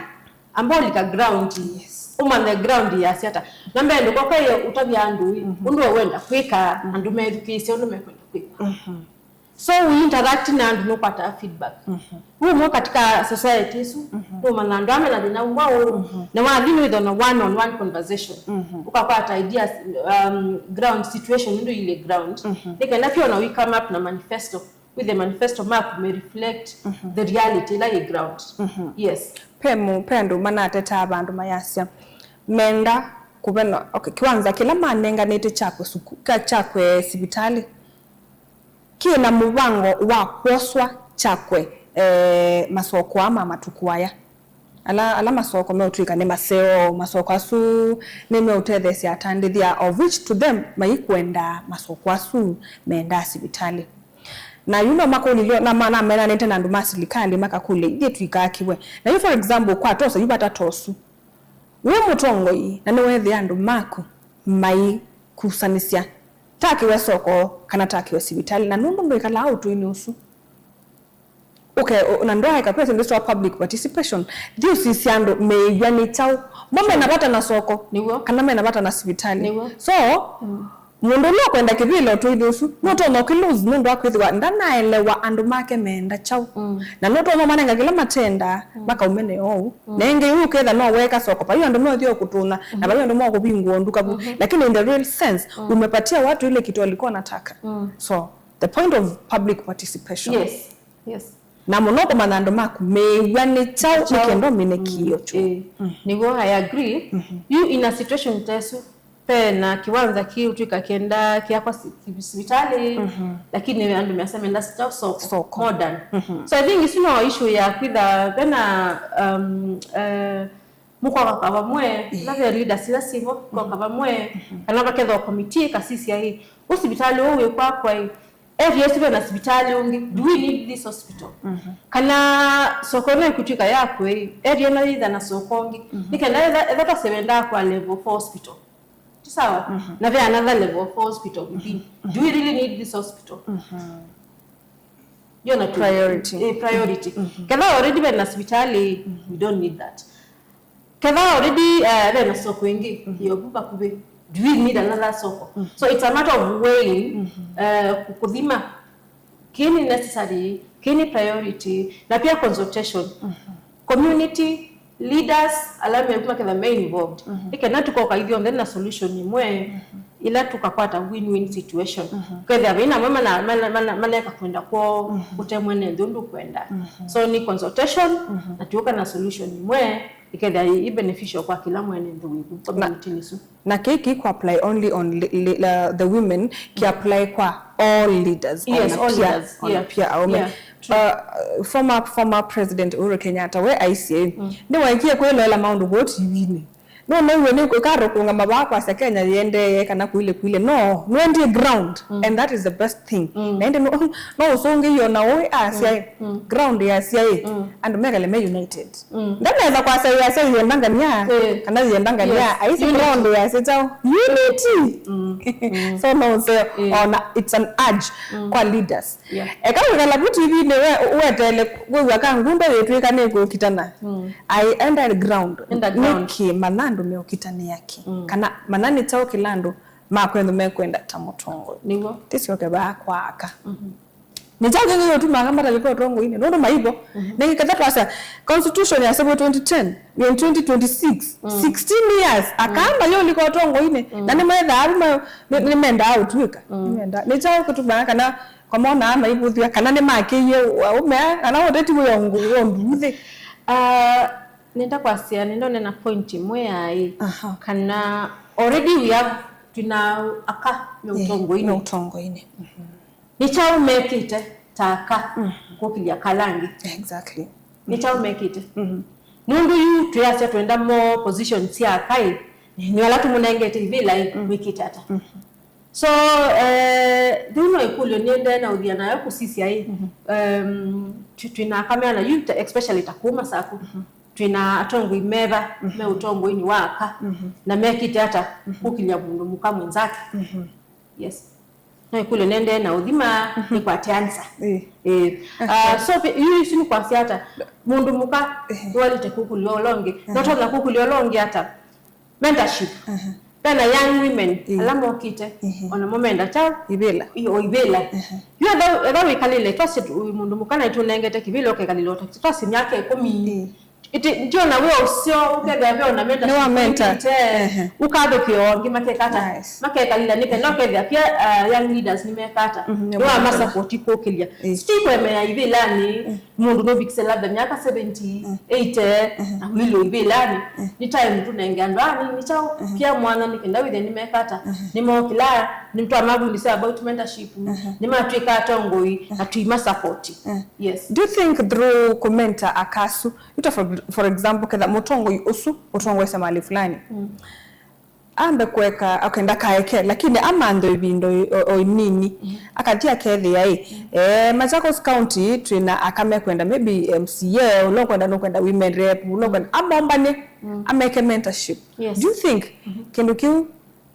amba ũlika ground. Yes. Ũmanye ground yasya ata. Na mbee ndũkokaie ũtavya andũ ĩ, ũndũ we wenda kwĩka, andũ methukĩĩsya ũndũ mekwenda kwĩka. So we interact na andũ nũkwataa feedback. Wumwe katika society isu, nũmanya andũ ame na thĩna ũmwe ũũ, na wathi nĩwĩthwa na one on one conversation. Ũkakwata ideas, um, ground situation, ũndũ ile ground. Nĩ kenda pia ona we come up na manifesto. With the manifesto maku may reflect the reality ĩla yĩ ground. Yes. Pe mu-, pe andũ manatetaa vandũ mayasya menda kũvenwa, okay, kĩwanza kĩla manenganĩte Kyakwe suku-, ka-, Kyakwe sivitalĩ kĩ na mũvango wa kwoswa Kyakwe, eh, masoko aa ma matukũ aya. Ala, ala masoko meũtw'ĩka nĩ maseo, masoko asu nĩmeũtetheesya atandĩthya, of which to them maikwenda masoko asu mendaa sivitalĩ. Na yu no makũlilye, na ma-, namenanĩte na andũ ma silikalĩ makakũlya, ithyĩ twĩkaa kĩwe? Na yu, for example, kwa tosa yu vata tosu. Wĩ mũtongoi na nĩweethĩa andũ maku maikusanĩsya, takĩwe soko kana takĩwe sivitalĩ, na nũndũ ndwĩkalaa ũtũinĩ ũsu. Okay, o-, na ndwaeka pesa nthĩswa public participation. Thi ũsisya andũ meĩw'a nĩ kyaũ. Mo mena vata na soko. Nĩw'o. Kana mena vata na sivitalĩ. Nĩw'o. So, mũndũ ũla ũkwenda kĩvĩla ũtũinĩ ũsu, nũtonya ũkĩlose nũndũ wa kwĩthĩwa ndanaelewa andũ make meenda kyaũ. Na nũtonya ũmanenga kĩla matendaa, makaũmenea ũu. Na ĩngĩ yu ũketha no weka soko, vai andũ meũthi o kũtũna, na vai andũ meũkũvingũa nduka vu. Lakini in the real sense, umepatia watu ile kitu walikuwa wanataka. So, the point of public participation. Yes. Yes. Na mũno kũmanya andũ maku meĩw'a nĩ kyaũ, nĩ kenda ũmine kĩio kyoo. Ĩĩ. Nĩw'o, I agree. Yu in a situation ta ĩsu, ve na kĩwanza kĩũtw'ĩka kenda kĩakwa si-, si-, sivitalĩ, lakini andũ measya menda kyaũ? Soko. Soko. Modern. So I think isu no issue ya kwĩtha ve na, um, eh, mũkoka vamwe, ĩĩ, ĩla ve leaders ila sivo, mũkoka vamwe, kana vakethwa committee ĩkasisya ĩ, ũsivitalĩ ũũ wĩ kwakwa ĩ, area ĩsu ve na sivitalĩ ũngĩ, do we need this hospital? Kana soko ĩno ĩkũtw'ĩka Kyakwe ĩ, area ĩno yĩtha na soko ũngĩ, nĩ kenda etha, etha twasye vendaa kwa level four hospital. Ti sawa? Na ve another level four hospital within. Do we really need this hospital? Yona tu. Priority. Eh, priority. Ketha already ve na sivitalĩ, we don't need that. Ketha already, eh, ve na soko ĩngĩ, yo vu vakuvĩ. Do we need another soko? So it's a matter of weighing, eh, ku-, kũthima. Kĩĩ nĩ necessary, kĩĩ nĩ priority, na pia consultation. Community leaders ala meku maketha me involved. Nĩ kenda tũkoka ithyonthe na solution ĩmwe, ila tũkakwata win-win situation. Kethĩa vai namwe mana-, mana-, mana-, maneka kwenda kwoo, kũte mwene nthĩ ũndũ ũkwenda. So nĩ consultation, na tũka na solution ĩmwe, ĩkethĩa ĩ beneficial kwa kĩla mwene nthĩ wĩku community nĩsu. Na kĩĩ kĩ kũ apply only on li-, li-, uh, the women, kĩ apply kwa all leaders. Yes, ona all pia, leaders, ona yeah, pia aũme. Yeah, true. Uh, former, former President Uhuru Kenyatta we aisye, mm, nĩwaekie kwĩloela maũndũ vo T V-inĩ. No, no, we nĩ karo kũngama vaa kwasya Kenya yĩendee kana kuile kuile. No, nĩwendie ground, mm, and that is the best thing. Mm. Na ĩndĩ no, no ũsũngĩie ona ũĩ asya, mm, mm, ground yasya ĩ, mm, andũ mekale me united. Mm. Ndanetha kwasya yasya yenda ngania, eh, kana yenda ngania, yes, aisi unity. Ground yasya chao. Unity. Mm. Mm. So no, so, eh, ona it's an urge, mm, kwa leaders. Yeah. Eka wĩkala vu T V-inĩ we, weteele kwĩw'a ka ngunda yĩtw'ĩka nĩ kũkitana. Mm. Ai, enda ground. Enda ground. Nĩkĩ mana andũ meũkitanĩa kĩ? Mm. Kana mana nĩ kyaũ kĩla andũ makwendũ mekwenda ta mũtongoi? Nĩw'o. Tĩsyoke vaa kwa aka. Mm-hmm. Nĩ kyaũ kĩngĩ kĩũtumaa aka matavika ũtongoinĩ? Nũndũ maivo. Mhm. Nĩ ketha twasya, constitution yasevwe twenty ten, we're in twenty twenty-six, mm, sixteen years, aka, mm, mayũlika ũtongoinĩ, mm, na nĩmethaa avu ma-, nĩ-, nĩmendaa ũtw'ĩka. Mm. Nĩmendaa. Nĩ kyaũ kĩtumaa kana kwa monaa maivũthw'a, kana nĩmakĩie aũme aa, kana ũteti wĩ o ngu-, o nduuthĩ? Ah, nenda kwasya, nenda ũneena point ĩmwe yaĩ, aha, kana already we have, twĩna aka me, eh, ũtongoinĩ. Me ũtongoinĩ. Mhm. Nĩ kyaũ mekĩte ta aka, mm, kũkĩlya kala angĩ? Exactly. Nĩ kyaũ mekĩte? Mm-hmm. Nũndũ yu twĩasya twenda more positions sya aka ĩ, nĩ ala tũmũnengete ivĩla ĩ, mm, wĩkĩte ata? Mm-hmm. So, eh, thĩu no ĩkũlyo nĩendee na ũthia nayo kũsisya ĩ, mm-hmm, em, twĩ-, twĩna aka meana yu ta, especially ta kũu Masaku. Mm-hmm. Twĩna atongoi meva, mm-hmm, me ũtongoinĩ wa aka, mm-hmm, na mekĩte ata, mm-hmm, kũkĩlya mũndũ mũka mwenzake? Mm-hmm. Yes. No ĩkũlyo nendee na ũthima, mhm, nĩkwate answer. Ĩĩ. Ĩĩ. Aha. Ah, so, pe-, yu isu nĩ kwasya ata? Mũndũ mũka, ehe, nĩwalĩte kũkũlya ũla ũngĩ. Aha. Natonya kũkũlya ũla ũngĩ ata? Mentorship. Aha. Vena young women, ĩĩ, ala mokĩte, ehe, ona mo menda kyaũ? Ivĩla. I-, o ivĩla. Aha. Yu etha, etha wĩkalĩle, twasye tu-, mũndũ mũka na ĩtũnengete kĩvĩla ũkekalĩle ũtakĩte, twasye myaka ĩkũmi. Ĩĩ. Ĩtĩ, ndiona wĩ ũseo, ũkethĩa ve ona mentorship nĩwa mentor. Ũkĩte, ehe, ũkathũkĩa o angĩ makekata. Nice. Makekalila nĩ kenda ũkethĩa pia, uh, young leaders nĩmekata. Mhm, nĩwa nĩwamasupport kũkĩlya. Eh. Situi kũemea ivĩlanĩ, eh, mũndũ nũvikise labda myaka seventy, eh, eighty, eh, na wĩlĩ ivĩlanĩ. Eh. Nĩ time tũnenge andũ aa nĩ, nĩ kyaũ, eh, pia mwanya nĩ kenda wĩthĩa nĩmekata. Eh. Nĩmokĩla, nĩtwamavundisya about mentorship, eh, nĩmatwĩka atongoi, eh, na tũimasupport. Eh. Yes. Do you think through kũmentor aka asu, Ĩta for, for example, ketha mũtongoi ũsu ũtongoesya malĩ fulani. Mm. Ambe kũeka, okay, ndakaeke, lakini amanthe ĩvinda o, o, o inini. Mm. Akathi akethĩa, ĩ, mm, eh, Machakos County twĩna aka mekwenda, maybe M C A, ũla ũkwenda nũkwenda women rep, ũla ũkwenda, mm, amombane, mm, ameke mentorship. Yes. Do you think, mm-hmm, kĩndũ kĩu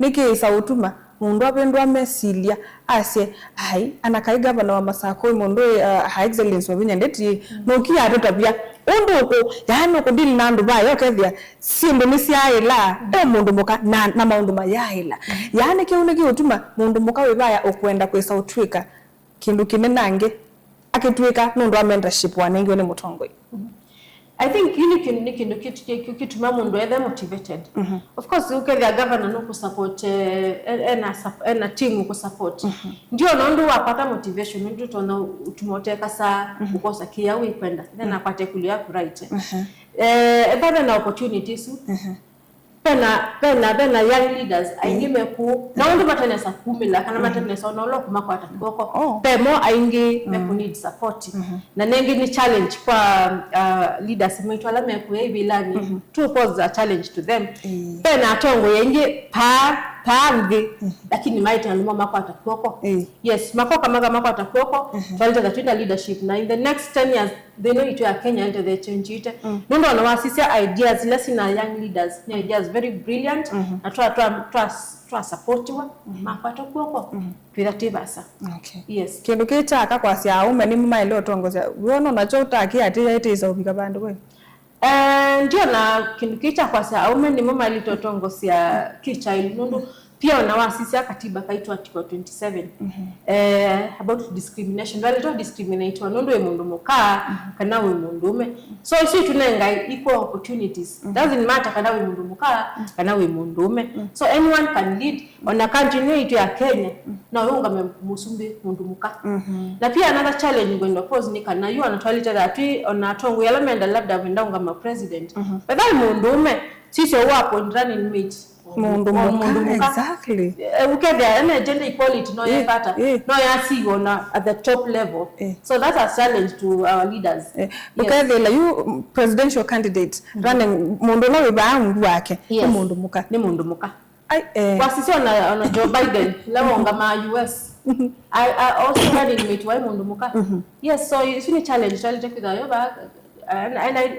nĩkĩĩsa ũtuma mũndũ avĩndũa mesilya, asye, ai, ana kaĩ gavana wa Masakũ, mũndũ, uh, Her Excellency Wavinya Ndeti, mm, nũkie atũtavya ũndũ ũkũ, yaani ũkũdili na andũ vaya, ũkethĩa syĩndũ nĩsyaaĩla, e mũndũ mũka, na, na maũndũ mayaaĩla. Mm. Yaani kĩu nĩkĩũtuma mũndũ mũka wĩ vaya ũkwenda kwĩsa ũtw'ĩka kĩndũ kĩnenange, akĩtw'ĩka nũndũ wa mentorship wanengiwe nĩ mũtongoi. Mm-hmm. I think kĩu nĩ kĩndũ, nĩ kĩndũ kĩtu-, kĩ-, kĩ-, kĩtuma mũndũ ethe motivated. Mhm. Of course, ũkethĩa governor nũkũsupport, eh, e-, ena sup-, ena team ũkũsupport. Mhm. Ndio na ũndũ wakwata motivation, nĩndũ tona ũtuma ũtekasa, mhm, ũkosa kĩya wĩkwenda. Then, mhm, akwate ĩkũlyo yaku right. Mhm. Eh, etha vena opportunity isu. Mhm. Vena, vena, vena young leaders aingĩ, mm, me kũu. Na ũndũ matanesa kumĩla, kana, mm, matanesa ona ũla kũmakwata kw'oko. Oh. Vemo aingĩ me, mm, kũ need support. Mhm. Na nengĩ nĩ challenge kwa, uh, leaders maitũ ala me kũya ivĩlanĩ. Mhm. To pose a challenge to them. Mm. Vena atongoi aingĩ paa, paa nthĩ, mhm, lakini maĩte andũ mo makwata kw'oko. Mm. Yes, makoka maka makwata kw'oko, mhm, twalĩte that twĩna leadership. Na in the next ten years, nthĩ ĩno itũ ya Kenya ĩtethechenjĩte. Mm. Nũndũ ona wasisya ideas ila sina young leaders, nĩ ideas very brilliant, mhm, na twa, twa, twa, twa supportiwa, mhm, makwata kw'oko, mhm, twĩtha twĩ vaasa. Okay. Yes. Kĩndũ kĩĩ kya aka kwasya aũme nĩmo maĩle ũtongosya, wona nakyo ũtakĩatĩĩa ĩtĩĩsa ũvika vandũ we? Eh, ndiona kĩndũ kĩĩ kya kwasya aũme nĩmo maĩlĩte ũtongosya kĩkyaĩlu, nũndũ pia ona wasisya katiba kaitũ article twenty-seven, mhm, eh, about discrimination, ndwaĩlĩte discriminate nũndũ wĩ mũndũ mũka, mhm, kana wĩ mũndũũme. So isu itũnenga equal opportunities. Mhm. Doesn't matter kana wĩ mũndũ mũka, mhm, kana wĩ mũndũũme. Mhm. So anyone can lead. Ona country ĩno itũ ya Kenya, mm, no yũngame mũsumbĩ mũndũ mũka. Mhm. Na pia another challenge ngwenda pose nĩ kana yu ona twalĩte that twĩ ona atongoi ala menda labda menda ũngama president. Mhm. But that mũndũũme, sisyo wa appoint running mate. Mũndũ mũka, mũndũ mũka. Exactly. Eh, ũkethĩa ene gender equality no, eh, yekata, eh, no yasiwa ona at the top level. Eh. So that's a challenge to our leaders. Eh, yes. Ũkethĩla yu, mm, presidential candidate, mhm, running, mũndũ ũla wĩ vaa ungu wake, yes, nĩ mũndũ mũka. Nĩ mũndũ mũka. Ai, eh. Wasisya ona, ona Joe Biden, ĩla waũngamaa U S. I, I also had inmate waĩ mũndũ mũka. Mhm. Yes, so isu nĩ challenge, challenge kwĩtha yo ba, and, and I,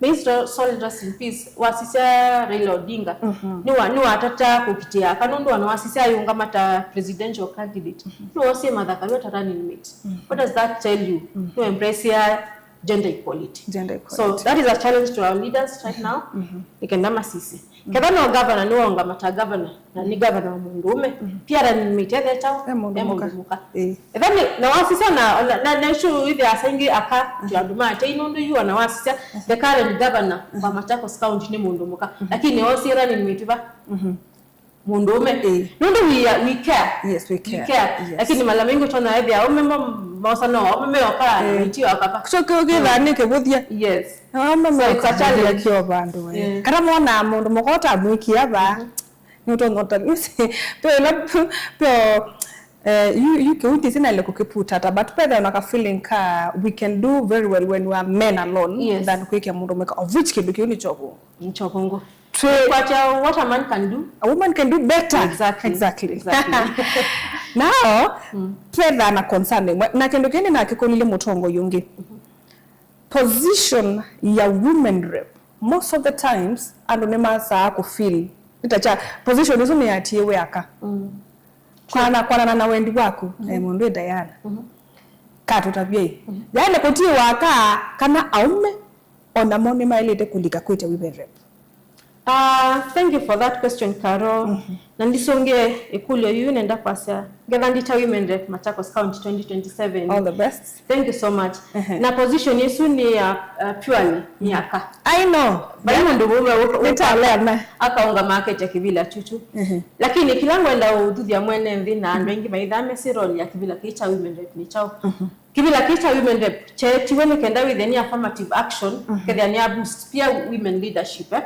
may his soul rest in peace. Wasisya Raila Odinga. Mhm. Nĩwa, nĩwatata kũkitĩa aka nũndũ ona wasisya ayũngama ta presidential candidate. Mhm. Nĩwosie Martha Karua ta running mate. Mhm. What does that tell you? Mhm. Nĩwa embrace ya gender equality. Gender equality. So that is a challenge to our leaders right now. Mhm. Nĩ kenda masisye. Ketha no governor nĩwaũngama ta governor, na nĩ governor wa mũndũũme, mhm, pia running mate ethe kyaũ? E mũndũ, e mũndũ mũka. Mũka. Ĩĩ. Etha nĩ, na wasisya na, na, na, na isu ithe asa ingĩ aka, mhm, ti andũ ma tei nũndũ yu ona wasisya, mhm, the current governor, mhm, wa Machakos County nĩ mũndũ mũka. Mhm. Lakini osie running mate va? Mhm. Mũndũũme. Ĩĩ. Nũndũ we are, we care. Yes, we care. We care. Yes. Lakini mala maingĩ tona ethe aũme mo, mosa no, aũme meoka, ĩĩ, na maitio akapa. So kĩu kĩthaa, mm, nĩ kĩvũthya. Yes. Aũme, so it's a challenge. Kĩo vandũ we. Yeah. Kana mona mũndũ mũka ũtamwĩkĩa va. Mhm. Nĩ ũtonya ũta-, peo ĩla, peo, eh, yu, yu kĩu ndĩsĩ naĩle kũkĩputata, but petha na ka feeling ka we can do very well when we are men alone, yes, than kwĩkĩa mũndũ mũka, of which kĩndũ kĩu nĩ kyo vũngũ. Nĩ kyo vũngũ. Twĩ- Kwatya what a man can do. A woman can do better. Exactly. Exactly. Exactly. Now, mm, twethaa na concern ĩmwe. Na kĩndũ kĩu nĩnakĩkũlilye mũtongoi ũngĩ. Mhm. Position ya women rep, most of the times, andũ nĩmasaa kũfeel. Nĩta kya, position ĩsu nĩyatiĩwe aka. Mm. Kwana, kwanana na wendi waku, mm, eh, mũndũ ĩ Diana. Mhm. Katũtavyei. Mhm. Yaani kũtiĩwa aka kana aũme, o namo nĩmaĩlĩte kũlika kwĩtya women rep. Uh, thank you for that question, Carol. Mm-hmm. Na ndisũngĩe ĩkũlyo yu, nenda kwasya ngetha ndita women rep Machakos County twenty twenty-seven. All the best. Thank you so much. Mm-hmm. Na position ĩsu nĩ ya, uh, purely nĩ ya aka. I know. Vai mũndũ mũme nĩtaleana akaũngama aketya kĩvĩla kyũkyũ. Mm-hmm. Lakini kĩla ngwenda ũthuthya mwene nthĩ na andũ aingĩ maithaa mesĩ role ya kĩvĩla kĩĩ kya women rep nĩ kyaũ. Mm-hmm. Kĩvĩla kĩĩ kya women rep kyeetiwe nĩ kenda wĩthĩe nĩ affirmative action, mm-hmm, kethĩa nĩ a boost pia women leadership, eh?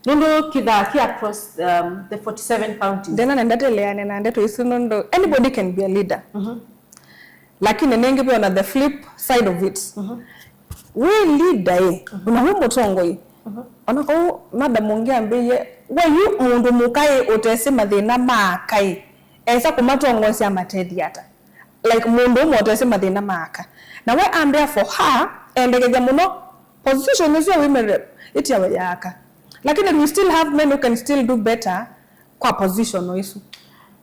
Nũndũ kĩthaa kĩ across, um, the forty-seven counties. Ndena nenda teleane na ndeto isu nũndũ anybody can be a leader. Mm-hmm. Lakini nĩngĩ ve ona the flip side of it. Mm-hmm. Wĩ leader ĩ, mm-hmm, ona wĩ mũtongoi. Mm-hmm. Ona kau madam ũngĩ ambĩie, we yu mũndũ mũka ĩ ũtesĩ mathĩna ma aka ĩ, esa kũmatongoesya amatethya ata? Like, mũndũ ũmwe ũtesĩ mathĩna ma aka. Na we ambĩa for her, endekethya mũno position ĩsu ya women rep ĩtiawe ya aka. Lakini we still have men who can still do better kwa position o ĩsu.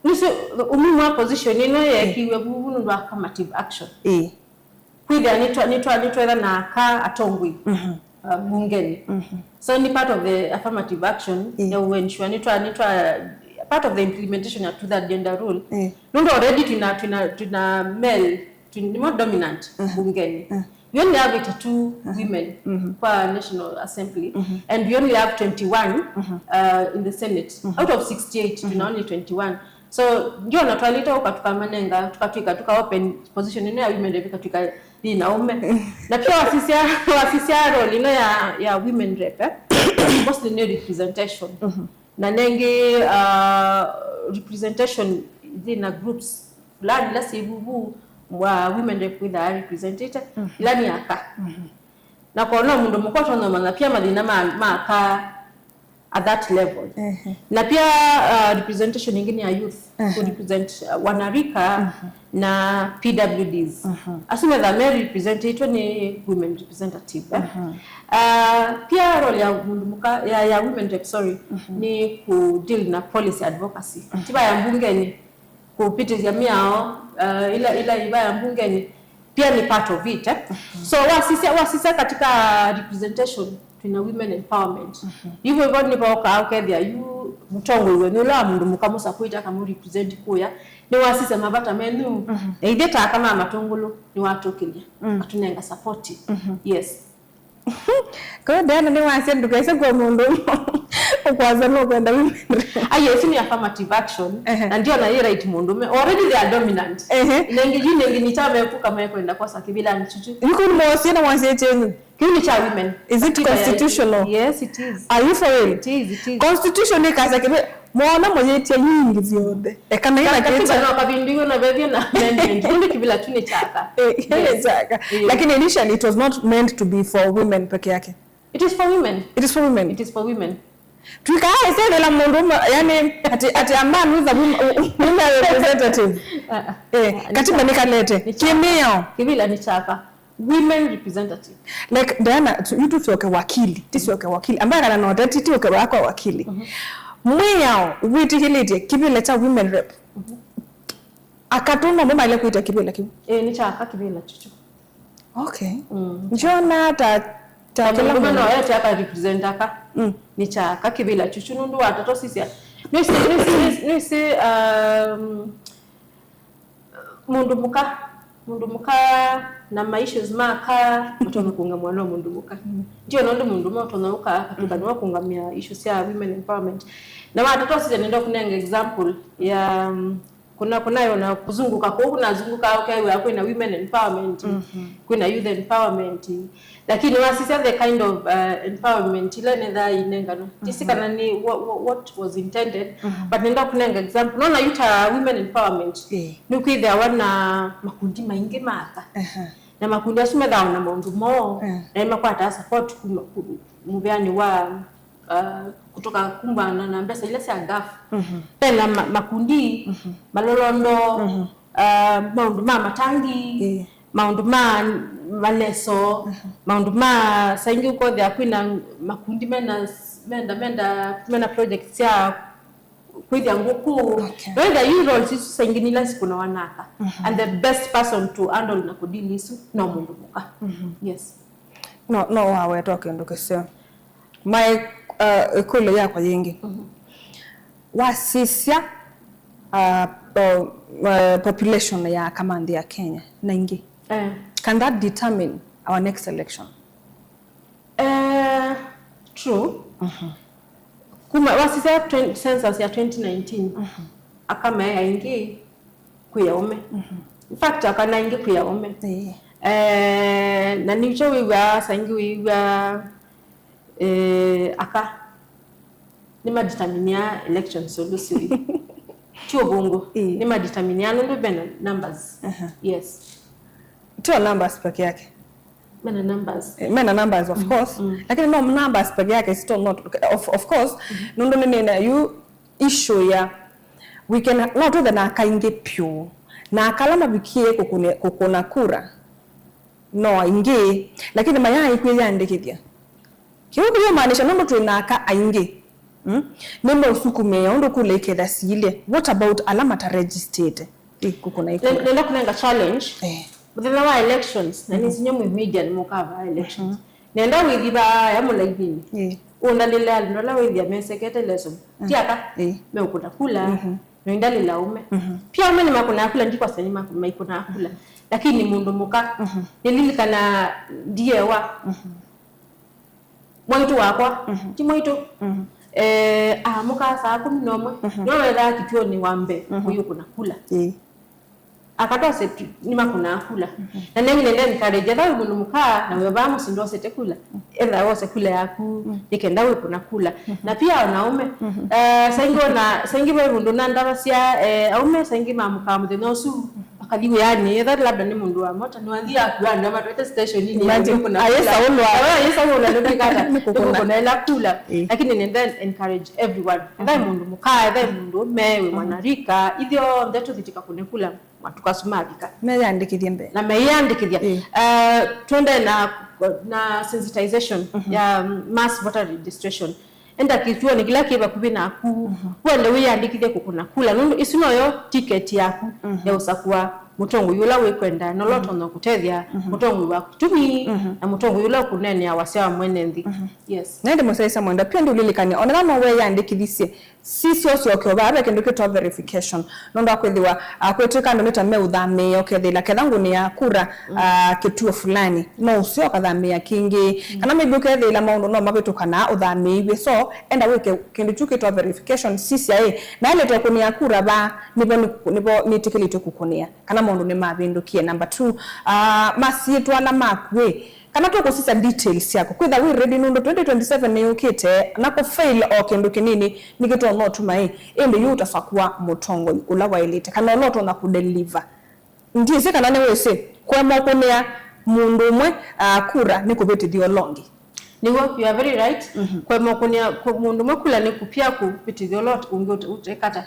Nĩsĩ umuhimu wa position ĩno yeekiwe vuvu nũndũ wa affirmative action. Ĩĩ. Kwĩthĩa nĩtwa-, nĩtwa-, nĩtwetha na aka atongoi, mhm, uh, bungeni. Mhm. So nĩ part of the affirmative action, ĩĩ, ya ensure nĩtwa-, nĩtwa-, part of the implementation ya two-third gender rule. Ĩĩ. Nũndũ already twina, twina, twina male, twina more dominant, mhm, bungeni. Mhm. We only have eighty-two, mhm, women, mhm, kwa National Assembly, mhm, and we only have twenty-one, mhm, uh, in the Senate. Mhm. Out of sixty-eight, mhm, twina only twenty-one. So, ndiona twalĩte ũka tũkamanenga, tũkatwĩka, tũka open position ĩno ya women rep ĩkatwĩka yĩ na ũme. Na pia wasisya, wasisya role ĩno ya, ya women rep, eh? Mostly nĩ representation. Mhm. Na nengĩ, uh, representation yĩna groups fulani ila syĩ vuvu wa women rep wĩthaa representĩte, mhm, ila nĩ aka. Mhm. Na kona mũndũ mũka ũtonya ũmanya pia mathĩna ma, ma aka at that level. Ehe. Na pia, uh, representation ĩngĩ nĩ ya youth, ehe, to represent, uh, wanarika, mhm, na P W Ds. Mhm. Asu methaa me representĩtwe nĩ women representative, eh? Mhm. Uh, pia role ya mũndũ mũka, ya, ya women rep, sorry, mhm, nĩ ku deal na policy advocacy. Mhm. Ti va ya mbungeni, kũvĩtĩthya mĩao, uh, ila, ila ĩva ya mbungeni, pia nĩ part of it, eh? Mhm. So, wasisya, wasisya katika representation, twina women empowerment. Mhm. Hivyo hivyo nĩvokaa ũkethĩa yu mũtongoi wenyu ũla wa mũndũ mũka mũsakũĩte akamũrepresent kũya, nĩwasisya mavata menyu, mhm, na ithyĩ ta aka ma Matũngũlũ, nĩwatũkĩlya, mm, atũnenga support. Mhm. Yes. Kwa hiyo, Diana, nĩwasya ndũkese kwa mũndũ ũmwe ũkwasya nũkwenda women rep. Ai, ĩsu nĩ affirmative action. Ehe. Na ndiona yĩ right mũndũ ũme. Already they are dominant. Ehe. Nengĩ yu nengĩ nĩ kya mekuka mekwenda kwasa kĩvĩlanĩ kyũkyũ. Nĩkũ nĩmwosie na mwasie kyenyu? Kĩu nĩ kya women. Is it constitutional? Yes, it is. Are you for real? It is, it is. Constitution ĩkasa kĩvĩ, mwana mũyĩtya nyingi syonthe. Eka na ila katiba kĩtya no kavindũiwe na vethio na amendment. Kĩu nĩ kĩvĩla tu nĩ kyaka. Eh, kĩu nĩ kyaka. Yes. Lakini initially it was not meant to be for women peke yake. It is for women. It is for women. It is for women. Tuikaa ĩsethĩla mũndũ ũmwe, yani, ati, ati a man with a woman, woman representative. Ah, ah. Eh, ah, katiba nĩkalete. Nĩ kyaka. Kĩmĩao. Kĩvĩla nĩ kyaka. Women representative. Like, Diana, tu-, yu tũsyoke wakili, tĩsyoke wakili. Ambaye kana no teti, tĩũke wakwa wakili. Mhm. Mwĩao wĩtĩkĩlĩtye kĩvĩla kya women rep. Mhm. Aka tu no mo maĩle kwĩta kĩvĩla kĩu. Eh, nĩ kya aka kĩvĩla kyũkyũ. Okay. Mm. Ndiona ta, ta kĩla mũndũ no ete aka represent aka. Mm. Nĩ kya aka kĩvĩla kyũkyũ nũndũ wa tata sisya. Nĩsĩ, nĩsĩ, nĩsĩ, um, mũndũ mũka, mũndũ mũka na ma issues ma aka matonya kũũngamwa no mũndũ mũka. Ndio nũndũ mũndũ mũka ũtonya ũka akatũka nĩwe kũũngamĩa issues sya women empowerment. Na watata sisya nenda kũnenga example ya, um, kuna, kuna yona kuzunguka kũu, kunazunguka ũkew'a kwĩna women empowerment, mhm, kwĩna youth empowerment. Lakini wasisya the kind of, uh, empowerment ila nethaa inengano. Ndisi, mhm, kana ni what, what, what was intended, mhm, but nenda kunenga example. Nona yuta women empowerment. Eh. Nukwithia wana makundi maingi ma aka. Aha. Na makundi asu methaa na maundu moo. Eh. Na makwataa support kuma ku-, muveani wa, uh, kutoka kumana na mbesa ila sya gaf. Mhm. Pena ma-, makundi, mhm, malolondo, mhm, uh, maundu ma matangi, eh, maundu ma maleso, mhm, maundu ma saingi ukothia kwina makundi mena, menda, menda, mena project sya kwithia nguku. Okay. Whether you roles isu saingi nila sikuna wanaka. Mhm. And the best person to handle na kudili isu no mundu muka. Mhm. Yes. No, no wawetwa kindu kiseo. My, Uh, ĩkũlyo yakwa yĩngĩ. Wasisya, uh, po- uh, population ya aka ma nthĩ ya Kenya na ingĩ, eh, can that determine our next election? Eh, true. Kuma wasisya twenty, census ya twenty nineteen, aka me aingĩ kwĩ aũme. In fact, aka na aingĩ kwĩ aũme. Ĩĩ. Eh, na nĩkyo wĩw'aa saa ingĩ wĩw'aa, eh, aka nĩmadeterminea elections ũndũ syũĩ. Ti ũvũngũ. Ĩĩ. Nĩmadeterminea nũndũ mena numbers. Yes. Tio numbers peke yake. Mena numbers. Eh, mena numbers, of course. Lakini no numbers peke yake still not, of, of course, nũndũ nĩnĩna yu issue ya we can, no twĩthe na aka aingĩ pyũ. Na aka ala mavikie kũkũne- kũkũna kura no aingĩ, lakini mayaaĩ kwĩyandĩkĩthya. Kĩu kĩyũmaanisha nũndũ twĩ na aka aingĩ, mm, nĩmeũsukumĩĩa ũndũ kula iketha siilye. What about ala mataregistĩte? Ĩ, kũkũna ikura. Nenda kũnenga challenge. Eh. Mũthenya wa elections, na nĩsinyie mwĩ media nĩmũkavaa elections. Nenda wĩthi vaya mũlaivinĩ. Ĩ. Ũndalĩle andũ ala wĩthĩa mesekete lesson. Ti aka meũkũna kula. Na ũndalĩla aũme. Pia aũme nĩmakũnaa kula, ndikwasya nĩmakũnaa kula. Lakini mũndũ mũka, nĩlilikana ndiewa. Mwaitũ wakwa, ti mwaitũ. Eh, amũkaa saa kũmi na ũmwe, nĩwe wethaa kĩtuonĩ wa mbee kũyũkũna kula. Ĩĩ. Aka twasye tu, nĩmakũnaa kula. Na nengĩ nenda encourage, etha wĩ mũndũ mũka, na wĩ vaa mũsyĩ ndwosete kula, etha wose kula yaku, nĩ kenda wĩkũna kula. Na pia ona aũme, eh, saa ingĩ ona, saa ingĩ ve mũndũ na ndavasya, eh, aũme saa ingĩ mamũkaa mũthenya ũsu, akathi wĩanĩ, etha labda nĩ mũndũ wa mota, nĩwathi akua andũ amatwete station-inĩ ya kũna kula. Imagine, ayĩsaũlwa. Awe ayĩsaũlwa nĩkwĩka ata? Nĩkũkũna. Nĩkũkũna ĩla kula. Ĩĩ. Lakini nenda encourage everyone. Etha mũndũ mũka, etha mũndũ ũme, wĩ mwanarika, ithyonthe tũthi tũkakũne kula matukũ asu mavika. Meyandĩkĩthye mbee. Na meyĩandĩkĩthya. Ĩĩ. Eh, twende na, na sensitization ya mass voter registration. Enda kĩtuonĩ kĩla kĩ vakuvĩ naku, wende wĩyandĩkĩthye kũkũna kula, nũndũ ĩsu noyo tiketi yaku ya ũsakũa mũtongoi ũla wĩkwenda, na ũla ũtonya kũtethya mũtongoi wa kĩtumi, na mũtongoi ũla ũkũneenea wasya wa mwene nthĩ. Yes. Na ĩndĩ mũsyaĩĩsya mwenda, pia ndiũlilikany'a, onethwa no weyandĩkĩthisye, sisya ũsyoke o vaa ve kĩndũ kĩtawa verification. Nũndũ wa kwĩthĩwa, ah, kwĩtw'ĩka andũ nĩ ta meũthamĩĩa, ũkethĩĩla ketha ngũnĩaa kura, ah, kĩtuo fulani, no ũseo ũkathamĩĩa kĩngĩ. Kana maybe ũkethĩĩla maũndũ no mavĩtũkanaa ũthamĩĩiw'e. So, enda wĩke kĩndũ kyu kĩtawa verification, sisya ĩ, na elĩte kũnĩa kura vaa, nĩvo nĩ- nĩvo nĩtĩkĩlĩtwe kũkũnĩa, kana maũndũ nĩmavĩndũkie. Number two, ah, masyĩtwa ala maku ĩ, kana tũkũsisya details syaku. Kwĩtha wĩ ready nũndũ twenty twenty-seven nĩyũkĩte, na kũfail o kĩndũ kĩnini nĩkĩtonya ũtuma ĩ, ĩndĩ yu ũtasakũa mũtongoi ũla waĩlĩte, kana ũla ũtonya kũdeliver. Ndyĩsĩ kana nĩwĩsĩ, kũema ũkũnĩa mũndũ ũmwe, ah, kura nĩ kũvĩtĩthya ũla ũngĩ. Nĩw'o, you are very right. Kũema ũkũnĩa kũ- mũndũ ũmwe kula nĩ kũpia kũvĩtĩthya ũla ũngĩ ũte- ũtekata,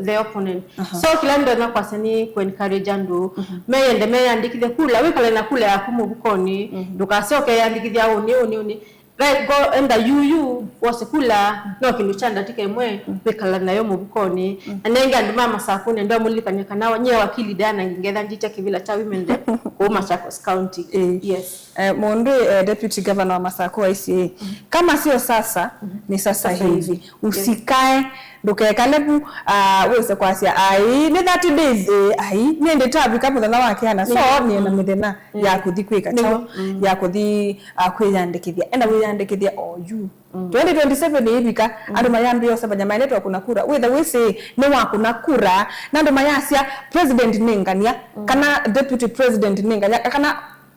the opponent. So kĩla ndonya kwasya nĩ kũ encourage andũ meyende meyandĩkĩthye kula, wĩkale na kula yaku mũvukonĩ, ndũkasyoke yandĩkĩthya ũnĩ ũnĩ ũnĩ. Like, go enda yuyu wose kula, no kĩndũ kya ndatĩka ĩmwe wĩkala nayo mũvukonĩ. Na nenge andũ ma Masakũnĩ ndwamũlilikany'a kana nyie wakili Diana Ngetha ndite kĩvĩla kya women rep kũu Machakos County. Yes. Eh, mũndũ, eh, deputy governor wa Masakũ aisye, kama sio sasa, ni sasa hivi. Usikae, ndũkekale vu, ah, wĩse kwasya, ai, nĩ thirty days, eh, ai, nĩndĩ tavika mũthenya wa keana, so nĩena mĩthenya ya kũthi kwĩka kyaũ, ya kũthi, ah, kwĩyandĩkĩthya. Enda wĩyandĩkĩthya oyu. Twenty twenty-seven ĩivika, andũ mayambĩĩa ũsevany'a maendete kũna kura. Wĩtha wĩsĩ nĩwakũna kura, na andũ mayasya, president nĩ ngania, kana deputy president nĩ ngania, kana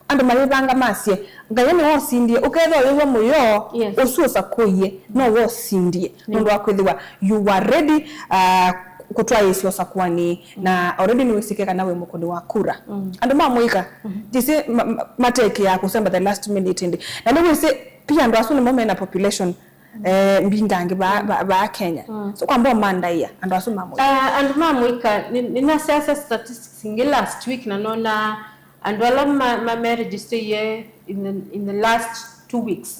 andũ mayĩvanga masye, Ngai nĩwosindie, ũkethĩwa wĩw'a mũyo, ũsu ũsakũie, no wosindie. Nũndũ wa kwĩthĩwa you were ready, uh, kũtwaĩĩsya ũsakũanĩ, na already nĩwĩsĩke kana wĩ mũkũni wa kura. Andũ ma mũika, ndĩsĩ ma- ma- matekĩaa kũsemba the last minute ĩndĩ. Na nĩwĩsĩ, pia andũ asu nĩmo mena population, eh, mbingangĩ vaa vaa- vaa Kenya. So kwamba ũmandaĩa andũ asu ma mũika. Ah, andũ ma mũika, nĩ- nĩnasyaasya statistics ingĩ last week na nona andũ ala ma- ma- meregisteie in the, in the last two weeks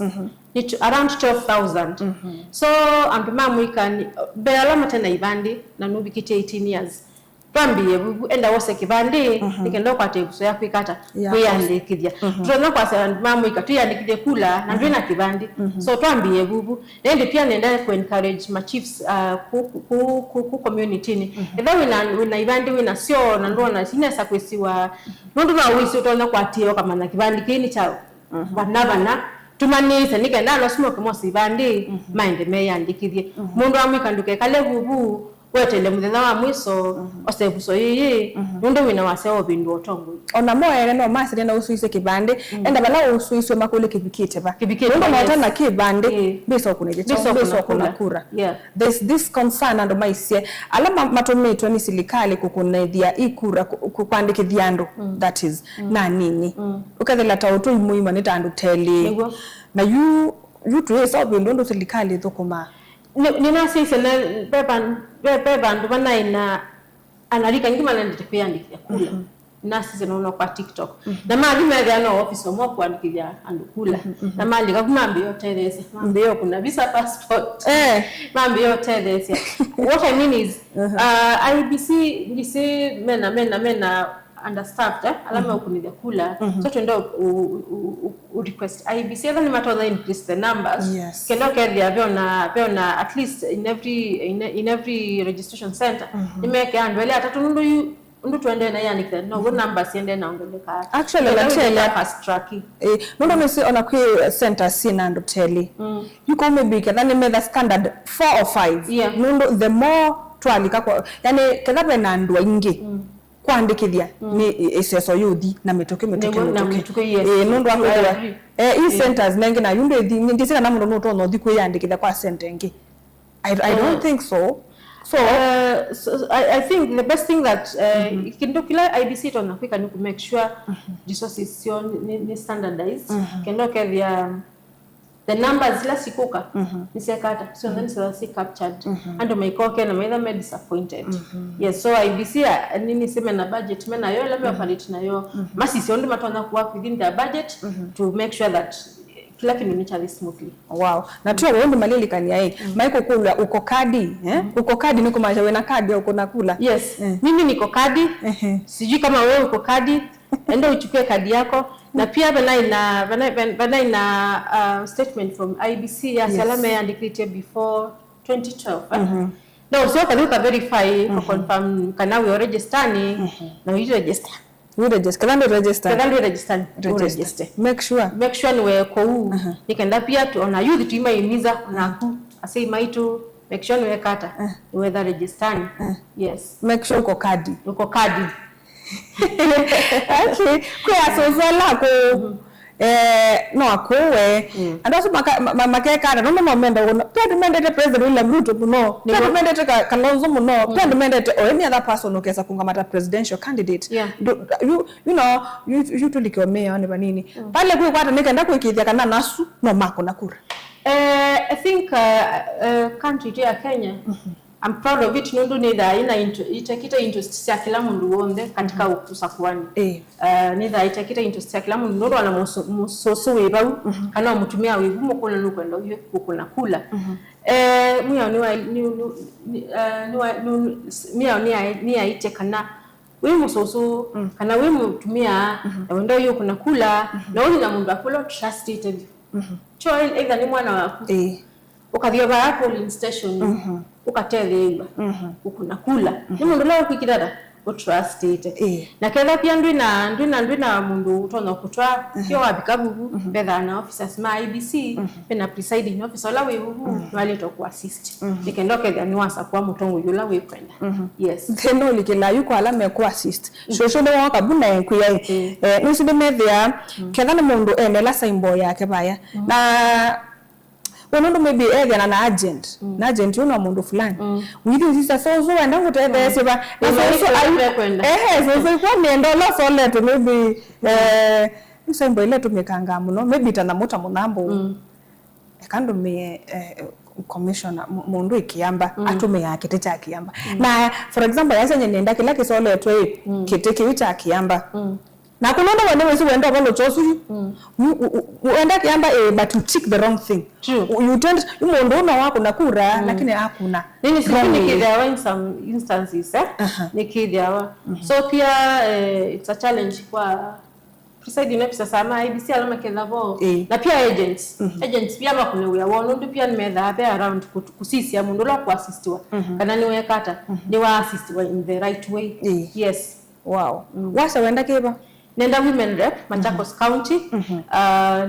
nĩ tw- around twelve thousand. So andũ ma mũika nĩ- mbee ala mate na ivandĩ na nũvikĩtye eighteen years, Twambĩĩe vuvu, enda wose kĩvandĩ, nĩ kenda ũkwate ĩvuso ya kwĩka ata? Ya kwĩyandĩkĩthya. Tũtonya kwasya andũ ma mũika twĩyandĩkĩthye kula na ndwĩ na kĩvandĩ. So twambĩĩe vuvu. Na ĩndĩ pia nenda kũ encourage ma chiefs, uh, ku, ku, ku, ku, ku community-nĩ. Ethĩwa wĩna, wĩna ivandĩ, wĩna syoo, na ndwona sinesa kwĩsiwa, nũndũ no wĩsĩ ũtonya kwatĩĩa ũkamanya kĩvandĩ kĩĩ nĩ kya vana vana, tũmanĩĩsye nĩ kenda ala asu moke mose ivandĩ, maende meyandĩkĩthye. Mũndũ wa mũika ndũkekale vuvu, weteele mũthenya wa mwiso, ose ĩvuso yĩĩ, nũndũ wĩna wasya wa ũvĩndũa ũtongoi. Ona mo ene no masĩlye na ũsũisye kĩvandĩ, enda vala ũsũisye makũlye kĩvikĩte va. Kĩvikĩte va, nũndũ yes. Nota na kĩvandĩ, mbĩsa ũkũnĩthya kyaũ, mbĩsa ũkũna kura. Yeah. There's this concern andũ maisye, ala ma-, matũmĩtwe nĩ silikalĩ kũkũnĩthya i kura, kũ-, kũ-, kwandĩkĩthya andũ, that is, na nini. Ũkethela ta ũtũi mũima nĩ ta andũ telĩ. Nĩguo. Na yu, yu twĩsa ũvĩndũ ũndũ silikalĩ ĩthũkũmaa. Nĩ, nĩnasisye na ve van-, ve, ve vandũ vanaĩ na anarika aingĩ manendete kwĩyandĩkĩthya kula. Nasisye nono kwa TikTok. Na mathi methĩa no office ũmwe kũandĩkĩthya andũ kula. Na malika vu mambĩĩa ũtetheesya. Mambĩĩa ũkũna visa passport. Eh. Mambĩĩa ũtetheesya. What I mean is, uh, I E B C ndisi mena, mena, mena understaffed, eh? Ala meũkunĩthya kula. So twenda ũ, ũ, ũ, ũ, ũ request I E B C, ethĩwa nĩmatonya increase the numbers. Yes. Kenda ũkethĩa veona, veona at least in every, in, in every registration center. Nĩmeke andũ elĩ atatũ nũndũ yu, ũndũ tũendee na ĩandĩkĩthya, now'o numbers siendee na ongeleka. Actually, na tela fast track. Eh, nũndũ nĩsĩ ona kwĩ centers syĩ na andũ telĩ. Yu kau maybe ketha nĩ metha standard four or five. Yeah. Nũndũ the more twalika kwa, yani, ketha ve na andũ aingĩ. Kwandĩkĩthya nĩ ĩ-, ĩseso yũthi na mĩtũkĩ, mĩtũkĩ, nĩguo, na mĩtũkĩ. Mĩtũkĩ, yes. Eh, nũndũ wa kwĩthĩwa, eh, i centers nengĩ na yu ndĩthi, ndĩsĩ kana mũndũ nũtonya ũthi kwĩyandĩkĩthya kwa center ĩngĩ. I, I don't think so. So, uh, so I, I think the best thing that, uh, kĩndũ kĩla I E B C ĩtonya kwĩka nĩ kũ make sure resources syoo nĩ, nĩ standardized. Kenda ũkethĩa the numbers ila sikũka nĩsyeka ata, syonthe nĩsyĩthwa syĩ captured. Andũ maikoke na maitha me disappointed. Yes, so I E B C, uh, nini sime na budget me nayo, ila me operate nayo. Masisya ũndũ matonya ku work within their budget to make sure that kila kĩndũ nĩkyathi smoothly. Wow. Na tyo ũndũ malilikania ĩ, maikũkũlya uko kadi, eh? Uko kadi nĩ kũmaanisha wĩna kadi ya ũkũna kula. Yes. Eh. Mimi niko kadi. Ehe. Sijui kama wewe uko kadi. Enda uchukue kadi yako. Na pia vanaĩ na, vanaĩ, vanaĩ na, uh, statement from I E B C ya, yes, ala meyandĩkĩtye before twenty twelve, eh? No, so ũkathi ũka verify, confirm kana wĩ register ni, na wĩ register. Wĩ register. Kana ndũ register. Kana ndũ register. Register. Register. Make sure. Make sure nĩ weko u. Nĩ kenda pia tu, ona youth tuimaimiza, naku, asei maitu, make sure nĩ wekata. Nĩ wetha register ni. Yes. Make sure uko kadi. Uko kadi. Okay. Kwĩ asoso ala kũ, eh, no akũwe. Andũ asu maka-, ma-, ma-, makekana, nũndũ no menda ũkũna. Pia andũ mendete President William Ruto mũno. Pia andũ mendete Ka-, Kalonzo mũno. Pia andũ mendete o any other person ũkesa kũngamata presidential candidate. Yeah. You, you know, you, you tulike omeo ni vanini. Pale kwĩ kwata nĩ kenda kwĩkĩthya kana nasu no makũna kura. Eh, I think, uh, uh, country yetu ya Kenya, I'm proud of it, nũndũ nĩthaa ina into-, itekĩte interest sya kĩla mũndũ w'onthe katika ũsakuani. Eh. Uh, nĩthaa itekĩte interest sya kĩla mũndũ, nũndũ ona mũsũ-, mũsũsũ wĩ vau, kana mũtumĩa wĩ vu mũkũna nũkwenda ũyũ kũkũna kula. Eh, mĩao nĩwa-, nĩ-, nĩ-, nĩ-, eh, nĩwa-, nĩ-, mĩao nĩya-, nĩyaĩtye kana wĩ mũsũsũ, kana wĩ mũtumĩa, na wenda ũyũ kũna kula, na ũthi na mũndũ akũla trustĩte vyũ. Kyo either nĩ mwana waku. Eh. Ũkathi o vaa polling station, ũkatetheew'a, ũkũna kula. Nĩ mũndũ ũla ũkwĩkĩtha ta ũtrustĩte. Ĩĩ. Na ketha pia ndwĩna, ndwĩna, ndwĩna mũndũ ũtonya kũtwaa, kyo wavika vuvu, vethaa na officers ma I E B C, vena presiding officer ũla wĩ vuvu, nĩwaĩlĩte kũassist. Nĩ kenda ũkethĩa nĩwasakũa mũtongoi ũla wĩkwenda. Yes. Thĩna ũlikĩlaa yu kwa ala mekũ assist. Shosho nĩ woka bu na ekwĩa, eh, nũsu nĩmethĩa, ketha nĩ mũndũ ene la symbol yake vaya. Na we nũndũ maybe ethĩana na agent, na agent ũyũ no mũndũ fulani. Wĩthi ũsisya, "So, so, wenda ngũtetheesye va?" Na so, so, ayu-, ehe, so, so, ĩkwa nĩenda ũla ũsoletwe, maybe, eh, nĩ symbol ĩla ĩtũmĩkangaa mũno, maybe ta nyamũ ta mũthambũ. Eka ndũmĩe, eh, commissioner, mũ-, mũndũ ĩ kĩamba, atũmĩaa kĩtĩ kya kĩamba. Na, for example, yasya nye nĩenda kĩla kĩsoletwe ĩ, kĩtĩ kĩu kya kĩamba. Na kũlonda wende wĩsĩ wenda ũvalũkya ũsu yu. Mm. U- u- u- Wenda kĩamba, eh, but you tick the wrong thing. True. U- You tend, yu mũndũ ũno wakũna kura, mm, lakini akũna. Nini siku wrong way. Nikithiawa in some instances, eh? Aha. Nikithiawa. Mhm. So pia, eh, it's a challenge kwa presiding officer sama I B C alama kethavo. Eh. Na pia agents. Mhm. Agents pia makune wĩa wao nũndũ pia nĩmethaa be around kut- kusisia mũndũ ũla kũassistiwa. Mhm. Kana nĩwekata, mhm, nĩwa assistiwa in the right way. Eh. Yes. Wow. Mm. Wasa wenda kĩva? Nenda women rep, Machakos, mhm, County. Mhm. Uh,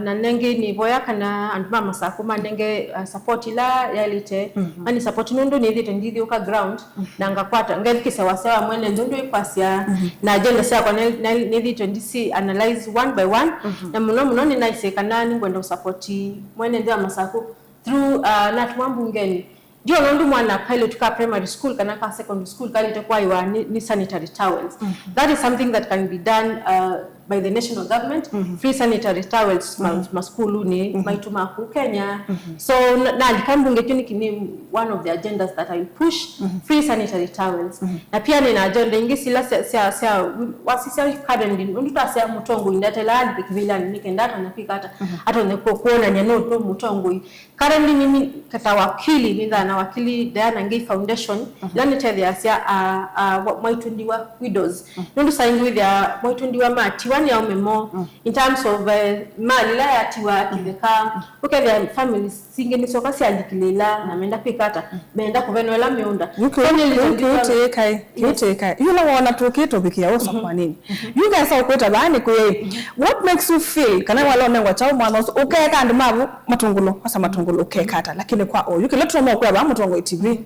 na nengĩ nĩvoya kana andũ ma Masaku manenge, uh, support ila yaĩlĩte. Mhm. Mani support nũndũ nĩthĩte ndithiũka ground, mhm, na ngakwata, ngethukĩsya wasya wa mwene nthĩ ũndũ ĩkwasya, mhm, na agenda syakwa nĩ- nĩ- nĩthĩte ndisi analyze one by one. Mhm. Na mũno mũno nĩnaisye kana nĩngwenda ũsupport mwene nthĩ wa Masaku through, uh, natuma mbungeni. Ndio nũndũ mwana pilot ka primary school kana ka secondary school kalĩte kwaĩwa nĩ, nĩ sanitary towels. Mhm. That is something that can be done, uh, by the national government. Mhm. Free sanitary towels ma- mhm, masukulunĩ, mhm, maitũ ma kũu Kenya. Mhm. So na- nalika mbunge kĩu nĩ kĩ- nĩ one of the agendas that I push, mhm, free sanitary towels. Mhm. Na pia nĩna agenda ingĩ sila sya, sya, sya wasisya currently, nũndũ twasya mũtongoi ndatela alike kĩvĩlanĩ nĩ kenda atonye kwĩka ata, mhm, atonye ku- kuonany'a nũ nũ mũtongoi. Currently mimi ta wakili, nĩthaa na wakili Diana Ngei Foundation, mhm, ĩla nĩtetheeasya, a- a- wa- mwaitũ ndiwa widows. Mhm. Nũndũ saa ingĩ wĩthĩa mwaitũ ndiwa matiwa nĩ aũme moo. Mhm. In terms of, eh, mali ĩla yatiwa, mhm, kĩtheka, mhm, ũkethĩa families singĩ nĩsyoka syalikilĩla na menda kwĩka ata, mhm, menda kũvenwa ĩla mĩũnda. Yu kĩu- So, nĩ kĩu- reason kĩu ndiwa- tĩĩkae. Kĩu tĩĩkae. Yu la wona tũkĩtũvikĩa ũsa kwa nini? Yu ngesa ũkwĩta vaa nĩ kwĩai. What makes you feel kana wala ũnengwa kyaũ mwana ũsu ũkeka andũ mavu matũngũlũ, asa matũngũlũ ũkeka ata? Lakini kwa oyu kĩla tũtonya ũkwĩa vaa Mũtongoi T V.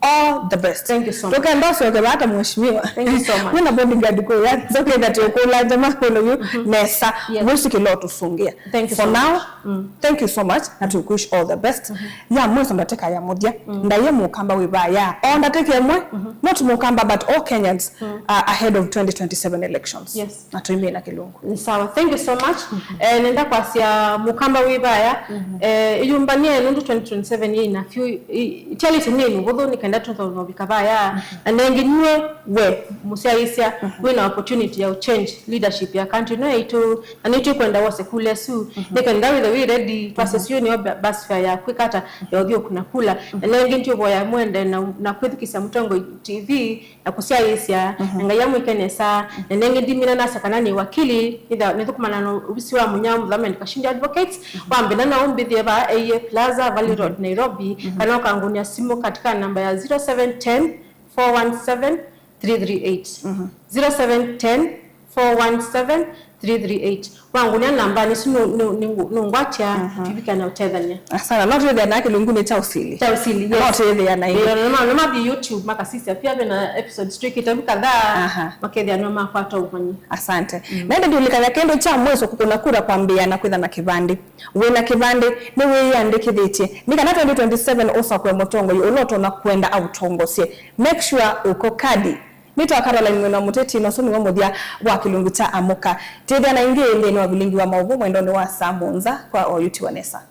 All the best. Thank you so much. Tũkenda ũsyoke vaa ta mheshimiwa. Thank you so much. Wĩna bodyguard kũya. It's okay that ũkũla njama kũno yu nesa. Yes. Wĩsĩ kĩla ũtũsũngĩa. Thank you so much. For now, thank you so much, na tũkwĩsh all the best. Ya mwiso ndatĩka ya mũthya, ndaie mũkamba wĩ vaya. O ndatĩka ĩmwe, not mũkamba, but all Kenyans, uh, ahead of twenty twenty-seven elections. Yes. Na tũimĩe na kĩlungu. Nĩ sawa. Thank you so much. Eh, nenda kwasya mũkamba wĩ vaya. Eh, ĩyũmbany'e nũndũ twenty twenty-seven yĩna few, i- itialĩte nĩ mĩvũthũ nĩ kenda tũthonye ũvika vaya. Na nengĩ nue we mũsyaĩĩsya wĩna opportunity ya change leadership ya country ĩno yaitũ. Na nĩtwĩkwenda wose kula ĩsu, nĩ kenda wĩthe wĩ ready, twasye sio nĩyo ba- bus fare ya kwĩka ata, ya ũthiĩ ũkuna kula. Na nengĩ nĩtũvoya mwende na, na kwĩthukĩsya Mũtongoi T V, na kũsyaĩĩsya, na Ngai amwĩke nesa. Na nengĩ ndimina nasa kana nĩ wakili, nĩtha- nĩthũkũmana na ovisi wa Mũnyao Mũthamani Kashindi Advocates, wambĩna na ũmbĩthĩe vaa A A Plaza, Valley Road, Nairobi, kana ũkangũnĩa simũ katika namba ya zero seven ten, four one seven, three three eight. Zero seven ten, four one seven, three three eight. Wangũnĩa nambanĩ ĩsu nũ- nũ- nũ- nũngwatya, tũvikana ũtethany'a. Asana, no twĩthĩa na kĩlungunĩ kya ũsili. Kya ũsili, yes. No twĩthĩa na ĩngĩ. Nĩmathi YouTube makasisya pia vena episodes twĩkĩte vu kadhaa, makethĩa nĩmakwata ũmanyi. Asante. Na ĩndĩ ndiũlikanya kĩndũ kya mwiso kũkũna kura kwambĩĩa na kwĩtha na kĩvandĩ. Wĩna kĩvandĩ, nĩwĩyĩandĩkĩthĩtye nĩ kana twenty twenty-seven ũsakũe mũtongoi ũla ũtonya kwenda aũtongosye. Make sure ũko kadi. Nĩtawa Caroline Mwena Mũteti, na ũsu nĩwe mũthya wa kĩlungu kya Amũka. Tĩthya na ingĩ nthĩnĩ wa vilingi wa maũvoo mwendonĩ wa saa mũonza kwa oyu tiwa nesa.